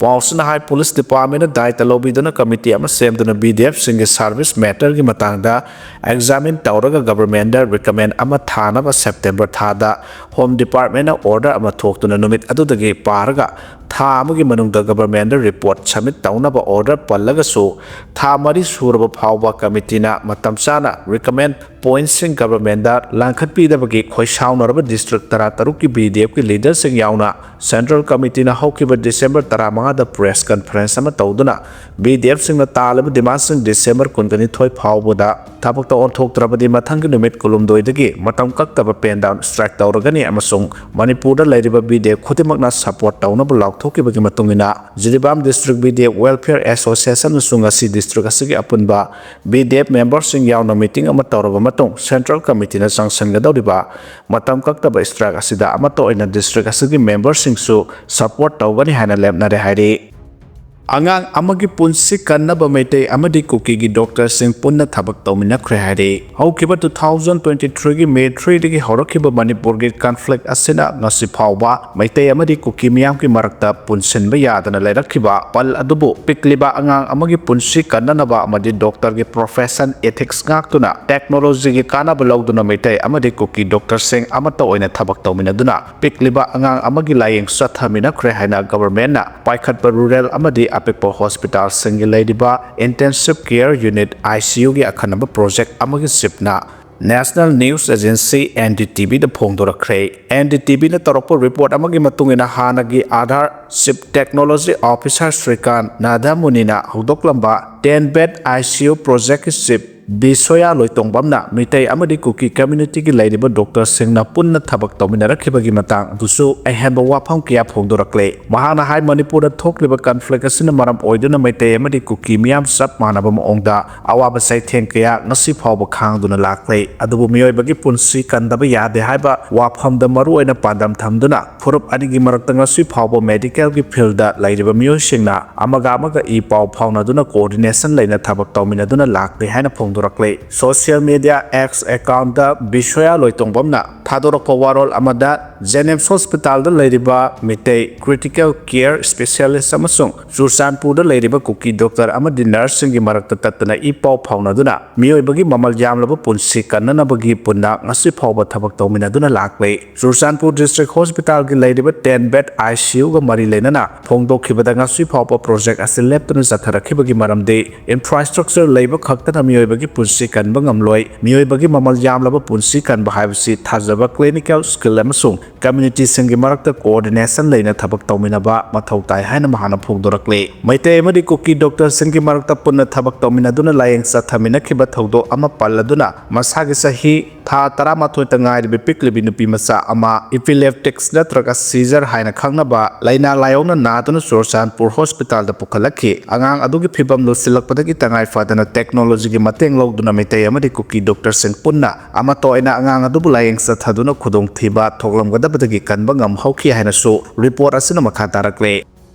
ꯄꯥꯎꯁꯤꯅ ꯍꯥꯏ, Police Departmentꯅ ꯗꯥꯏꯇ ꯂꯧꯕꯤꯗꯨꯅ committee ꯑꯃ ꯁꯦꯝꯗꯨꯅ B D Fꯁꯤꯡꯒꯤ service matterꯒꯤ ꯃꯇꯥꯡꯗ examine ꯇꯧꯔꯒ governmentꯗ recommend ꯑꯃ ꯊꯥꯅꯕ September ꯊꯥꯗ Home Departmentꯅ order ꯑꯃ ꯊꯣꯛꯇꯨꯅ ꯅꯨꯃꯤꯠ ꯑꯗꯨꯗꯒꯤ ꯄꯥꯔꯒ ꯊꯥ ꯑꯃꯒꯤ ꯃꯅꯨꯡꯗ governmentꯗ report submit ꯇꯧꯅꯕ order ꯄꯜꯂꯒꯁꯨ, ꯊꯥ ꯃꯔꯤ ꯁꯨꯔꯕ ꯐꯥꯎꯕ committeeꯅ ꯃꯇꯝ ꯆꯥꯅ recommend pointꯁꯤꯡ governmentꯗ ꯂꯥꯡꯈꯠꯄꯤꯗꯕꯒꯤ ꯈꯣꯏ ꯁꯥꯎꯅꯔꯕ district ꯇꯔꯥꯇꯔꯨꯛꯀꯤ B D Fꯀꯤ leaderꯁꯤꯡ ꯌꯥꯎꯅ Central Committeeꯅ ꯍꯧꯈꯤꯕ December ꯇꯔꯥꯃꯉꯥꯗ press conference ꯑꯃ ꯇꯧꯗꯨꯅ, B D Fꯁꯤꯡꯅ ꯇꯥꯜꯂꯤꯕ demandꯁꯤꯡ December ꯀꯨꯟꯒꯅꯤꯊꯣꯏ ꯐꯥꯎꯕꯗ ꯊꯕꯛꯇ ꯑꯣꯟꯊꯣꯛꯇ꯭ꯔꯕꯗꯤ ꯃꯊꯪꯒꯤ ꯅꯨꯃꯤꯠ ꯀꯨꯟꯍꯨꯝꯗꯣꯏꯗꯒꯤ ꯃꯇꯝ ꯀꯛꯇꯕ pen down strike ꯇꯧꯔꯒꯅꯤ ꯑꯃꯁꯨꯡ ꯃꯅꯤꯄꯨꯔꯗ ꯂꯩꯔꯤꯕ B D F ꯈꯨꯗꯤꯡꯃꯛꯅ support ꯇꯧꯅꯕ ꯂꯥꯎꯊꯣꯛꯈꯤꯕꯒꯤ ꯃꯇꯨꯡ ꯏꯟꯅ, Jiribam District B D F Welfare Associationꯅꯁꯨ ꯉꯁꯤ district ꯑꯁꯤꯒꯤ ꯑꯄꯨꯟꯕ B D F memberꯁꯤꯡ ꯌꯥꯎꯅ meeting ꯑꯃ ꯇꯧꯔꯕ ꯃꯇꯨꯡ, Central Committeeꯅ ꯆꯪꯁꯤꯟꯒꯗꯧꯔꯤꯕ ꯃꯇꯝ ꯀꯛꯇꯕ strike ꯑꯁꯤꯗ ꯑꯃꯠꯇ ꯑꯣꯏꯅ district ꯑꯁꯤꯒꯤ memberꯁꯤꯡꯁꯨ support ꯇꯧꯒꯅꯤ ꯍꯥꯏꯅ ꯂꯦꯞꯅꯔꯦ ꯍꯥꯏꯔꯤ꯫ ꯑꯉꯥꯡ ꯑꯃꯒꯤ ꯄꯨꯟꯁꯤ ꯀꯟꯅꯕ ꯃꯩꯇꯩ ꯑꯃꯗꯤ ꯀꯨꯀꯤꯒꯤ doctorꯁꯤꯡ ꯄꯨꯟꯅ ꯊꯕꯛ ꯇꯧꯃꯤꯟꯅꯈ꯭ꯔꯦ ꯍꯥꯏꯔꯤ꯫ ꯍꯧꯈꯤꯕ two thousand twenty-threeꯒꯤ May threeꯗꯒꯤ ꯍꯧꯔꯛꯈꯤꯕ ꯃꯅꯤꯄꯨꯔꯒꯤ conflict ꯑꯁꯤꯅ ꯉꯁꯤ ꯐꯥꯎꯕ ꯃꯩꯇꯩ ꯑꯃꯗꯤ ꯀꯨꯀꯤ ꯃꯤꯌꯥꯝꯒꯤ ꯃꯔꯛꯇ ꯄꯨꯟꯁꯤꯟꯕ ꯌꯥꯗꯅ ꯂꯩꯔꯛꯈꯤꯕ ꯄꯜ ꯑꯗꯨꯕꯨ ꯄꯤꯛꯂꯤꯕ ꯑꯉꯥꯡ ꯑꯃꯒꯤ ꯄꯨꯟꯁꯤ ꯀꯟꯅꯅꯕ ꯑꯃꯗꯤ doctorꯒꯤ profession ethics ꯉꯥꯛꯇꯨꯅ technologyꯒꯤ ꯀꯥꯟꯅꯕ ꯂꯧꯗꯨꯅ ꯃꯩꯇꯩ ꯑꯃꯗꯤ ꯀꯨꯀꯤ doctorꯁꯤꯡ ꯑꯃꯠꯇ ꯑꯣꯏꯅ ꯊꯕꯛ ꯇꯧꯃꯤꯟꯅꯗꯨꯅ ꯄꯤꯛꯂꯤꯕ ꯑꯉꯥꯡ ꯑꯃꯒꯤ ꯂꯥꯌꯦꯡ ꯆꯠꯊꯃꯤꯟꯅꯈ꯭ꯔꯦ ꯍꯥꯏꯅ governmentꯅ ꯄꯥꯏꯈꯠꯄ rural ꯑꯃꯗꯤ ꯑꯄꯤꯛꯄ ꯍꯣꯁꯄꯤꯇꯥꯜꯁꯤꯡꯒꯤ ꯂꯩꯔꯤꯕ Intensive Care Unit, ICUꯒꯤ ꯑꯈꯟꯅꯕ ꯄ꯭ꯔꯣꯖꯦꯛ ꯑꯃꯒꯤ ꯆꯤꯞꯅ National News Agency, NDTVꯗ ꯐꯣꯡꯗꯣꯔꯛꯈ꯭ꯔꯦ꯫ NDTVꯅ ꯇꯧꯔꯛꯄ ꯔꯤꯄꯣꯔꯠ ꯑꯃꯒꯤ ꯃꯇꯨꯡ ꯏꯟꯅ, ꯍꯥꯟꯅꯒꯤ Aadhaar Chief Technology Officer Srikanth ꯅꯥꯗꯥꯃꯨꯅꯤꯅ ꯍꯧꯗꯣꯛꯂꯝꯕ ten bed ICU ꯄ꯭ꯔꯣꯖꯦꯛꯀꯤ ꯆꯤꯞ ꯕꯤꯁꯣꯌꯥ ꯂꯣꯏꯇꯣꯡꯕꯝꯅ ꯃꯤꯇꯩ ꯑꯃꯗꯤ ꯀꯨꯀꯤ ꯀꯝꯃ꯭ꯌꯨꯅꯤꯇꯤꯒꯤ ꯂꯩꯔꯤꯕ ꯗꯣꯛꯇꯔꯁꯤꯡꯅ ꯄꯨꯟꯅ ꯊꯕꯛ ꯇꯧꯃꯤꯟꯅꯔꯛꯈꯤꯕꯒꯤ ꯃꯇꯥꯡ ꯑꯗꯨꯁꯨ ꯑꯍꯦꯟꯕ ꯋꯥꯐꯝ ꯀꯌꯥ ꯐꯣꯡꯗꯣꯔꯛꯂꯦ꯫ ꯃꯍꯥꯛꯅ ꯍꯥꯏ, ꯃꯅꯤꯄꯨꯔꯗ ꯊꯣꯛꯂꯤꯕ ꯀꯟꯐ꯭ꯂꯤꯛ ꯑꯁꯤꯅ ꯃꯔꯝ ꯑꯣꯏꯗꯨꯅ ꯃꯩꯇꯩ ꯑꯃꯗꯤ ꯀꯨꯀꯤ ꯃꯤꯌꯥꯝ ꯆꯞ ꯃꯥꯟꯅꯕ ꯃꯑꯣꯡꯗ ꯑꯋꯥꯕ ꯆꯩꯊꯦꯡ ꯀꯌꯥ ꯉꯁꯤ ꯐꯥꯎꯕ ꯈꯥꯡꯗꯨꯅ ꯂꯥꯛꯂꯦ꯫ ꯑꯗꯨꯕꯨ ꯃꯤꯑꯣꯏꯕꯒꯤ ꯄꯨꯟꯁꯤ ꯀꯟꯗꯕ ꯌꯥꯗꯦ ꯍꯥꯏꯕ ꯋꯥꯐꯝꯗ ꯃꯔꯨ ꯑꯣꯏꯅ ꯄꯥꯟꯗꯝ ꯊꯝꯗꯨꯅ ꯐꯨꯔꯨꯞ ꯑꯅꯤꯒꯤ ꯃꯔꯛꯇ ꯉꯁꯤ ꯐꯥꯎꯕ ꯃꯦꯗꯤꯀꯦꯜꯒꯤ ꯐꯤꯜꯗ ꯂꯩꯔꯤꯕ ꯃꯤꯑꯣꯏꯁꯤꯡꯅ ꯑꯃꯒ ꯑꯃꯒ ꯏ ꯄꯥꯎ ꯐꯥꯎꯅꯗꯨꯅ, ꯀꯣꯑꯣꯔꯗꯤꯅꯦꯁꯟ ꯂꯩꯅ ꯊꯕꯛ ꯇꯧꯃꯤꯟꯅꯗꯨꯅ ꯂꯥꯛꯂꯤ ꯍꯥꯏꯅ ꯐꯣꯡꯗꯣꯔꯛꯂꯤ꯫ ꯁꯣꯁꯤꯌꯦꯜ ꯃꯤꯗꯤꯌꯥ X ꯑꯦꯀꯥꯎꯟꯗ ꯕꯤꯁꯣꯌꯥ ꯂꯣꯏꯇꯣꯡꯕꯝꯅ ꯊꯥꯗꯣꯔꯛꯄ ꯋꯥꯔꯣꯜ ꯑꯃꯗ, ꯖꯦꯅꯤꯝꯁ ꯍꯣꯁꯄꯤꯇꯥꯜꯗ ꯂꯩꯔꯤꯕ ꯃꯤꯇꯩ ꯀ꯭ꯔꯤꯇꯤꯀꯦꯜ ꯀꯦꯌꯔ ꯁ꯭ꯄꯦꯁꯤꯌꯦꯂꯤꯁ ꯑꯃꯁꯨꯡ ꯆꯨꯔꯆꯥꯟꯄꯨꯔꯗ ꯂꯩꯔꯤꯕ ꯀꯨꯀꯤ ꯗꯣꯛꯇꯔ ꯑꯃꯗꯤ ꯅꯔꯁꯁꯤꯡꯒꯤ ꯃꯔꯛꯇ ꯇꯠꯇꯅ ꯏ ꯄꯥꯎ ꯐꯥꯎꯅꯗꯨꯅ ꯃꯤꯑꯣꯏꯕꯒꯤ ꯃꯃꯜ ꯌꯥꯝꯂꯕ ꯄꯨꯟꯁꯤ ꯀꯟꯅꯅꯕꯒꯤ ꯄꯨꯟꯅ ꯉꯁꯤ ꯐꯥꯎꯕ ꯊꯕꯛ ꯇꯧꯃꯤꯟꯅꯗꯨꯅ ꯂꯥꯛꯂꯤ꯫ ꯆꯨꯔꯆꯥꯟꯄꯨꯔ ꯗꯤꯁꯇ꯭ꯔꯤꯛ ꯍꯣꯁꯄꯤꯇꯥꯜꯒꯤ ꯂꯩꯔꯤꯕ ten bed ICUꯒ ꯃꯔꯤ ꯂꯩꯅꯅ ꯐꯣꯡꯗꯣꯛꯈꯤꯕꯗ, ꯉꯁꯤ ꯐꯥꯎꯕ ꯄ꯭ꯔꯣꯖꯦꯛ ꯑꯁꯤ ꯂꯦꯞꯇꯅ ꯆꯠꯊꯔꯛꯈꯤꯕꯒꯤ ꯃꯔꯝꯗꯤ ꯏꯟꯐ꯭ꯔꯥꯁ꯭ꯇ꯭ꯔꯛꯆꯔ ꯂꯩꯕ ꯈꯛꯇꯅ ꯃꯤꯑꯣꯏꯕꯒꯤ ꯄꯨꯟꯁꯤ ꯀꯟꯕ ꯉꯝꯂꯣꯏ꯫ ꯃꯤꯑꯣꯏꯕꯒꯤ ꯃꯃꯜ ꯌꯥꯝꯂꯕ ꯄꯨꯟꯁꯤ ꯀꯟꯕ ꯍꯥꯏꯕꯁꯤ ꯊꯥꯖꯕ, ꯀ꯭ꯂꯤꯅꯤꯀꯦꯜ ꯁ꯭ꯀꯤꯜ ꯑꯃꯁꯨꯡ ꯀꯝꯃ꯭ꯌꯨꯅꯤꯇꯤꯁꯤꯡꯒꯤ ꯃꯔꯛꯇ ꯀꯣꯑꯣꯔꯗꯤꯅꯦꯁꯟ ꯂꯩꯅ ꯊꯕꯛ ꯇꯧꯃꯤꯟꯅꯕ ꯃꯊꯧ ꯇꯥꯏ ꯍꯥꯏꯅ ꯃꯍꯥꯛꯅ ꯐꯣꯡꯗꯣꯔꯛꯂꯤ꯫ ꯃꯩꯇꯩ ꯑꯃꯗꯤ ꯀꯨꯀꯤ ꯗꯣꯛꯇꯔꯁꯤꯡꯒꯤ ꯃꯔꯛꯇ ꯄꯨꯟꯅ ꯊꯕꯛ ꯇꯧꯃꯤꯟꯅꯗꯨꯅ ꯂꯥꯌꯦꯡ ꯆꯠꯊꯃꯤꯟꯅꯈꯤꯕ ꯊꯧꯗꯣꯛ ꯑꯃ ꯄꯜꯂꯗꯨꯅ, ꯃꯁꯥꯒꯤ ꯆꯍꯤ ꯊꯥ ꯇꯔꯥꯃꯥꯊꯣꯏꯇ ꯉꯥꯏꯔꯤꯕ ꯄꯤꯛꯂꯤꯕꯤ ꯅꯨꯄꯤ ꯃꯆꯥ ꯑꯃ ꯏꯄꯤꯂꯦꯞꯇꯤꯛꯁ ꯅꯠꯇ꯭ꯔꯒ ꯁꯤꯖꯔ ꯍꯥꯏꯅ ꯈꯪꯅꯕ ꯂꯥꯏꯅꯥ ꯂꯥꯏꯑꯣꯡꯅ ꯅꯥꯗꯨꯅ ꯆꯨꯔꯆꯥꯟꯄꯨꯔ ꯍꯣꯁꯄꯤꯇꯥꯜꯗ ꯄꯨꯈꯠꯂꯛꯈꯤ꯫ ꯑꯉꯥꯡ ꯑꯗꯨꯒꯤ ꯐꯤꯕꯝ ꯂꯨꯁꯤꯜꯂꯛꯄꯗꯒꯤ ꯇꯉꯥꯏ ꯐꯗꯅ ꯇꯦꯛꯅꯣꯂꯣꯖꯤꯒꯤ ꯃꯇꯦꯡ ꯂꯧꯗꯨꯅ ꯃꯩꯇꯩ ꯑꯃꯗꯤ ꯀꯨꯀꯤ ꯗꯣꯛꯇꯔꯁꯤꯡ ꯄꯨꯟꯅ ꯑꯃꯠꯇ ꯑꯣꯏꯅ ꯑꯉꯥꯡ ꯑꯗꯨꯕꯨ ꯂꯥꯌꯦꯡ ꯆꯠꯊꯗꯨꯅ ꯈꯨꯗꯣꯡꯊꯤꯕ ꯊꯣꯛꯂꯝꯒꯗꯕꯗꯒꯤ ꯀꯟꯕ ꯉꯝꯍꯧꯈꯤ ꯍꯥꯏꯅꯁꯨ ꯔꯤꯄꯣꯔꯠ ꯑꯁꯤꯅ ꯃꯈꯥ ꯇꯥꯔꯛꯂꯦ꯫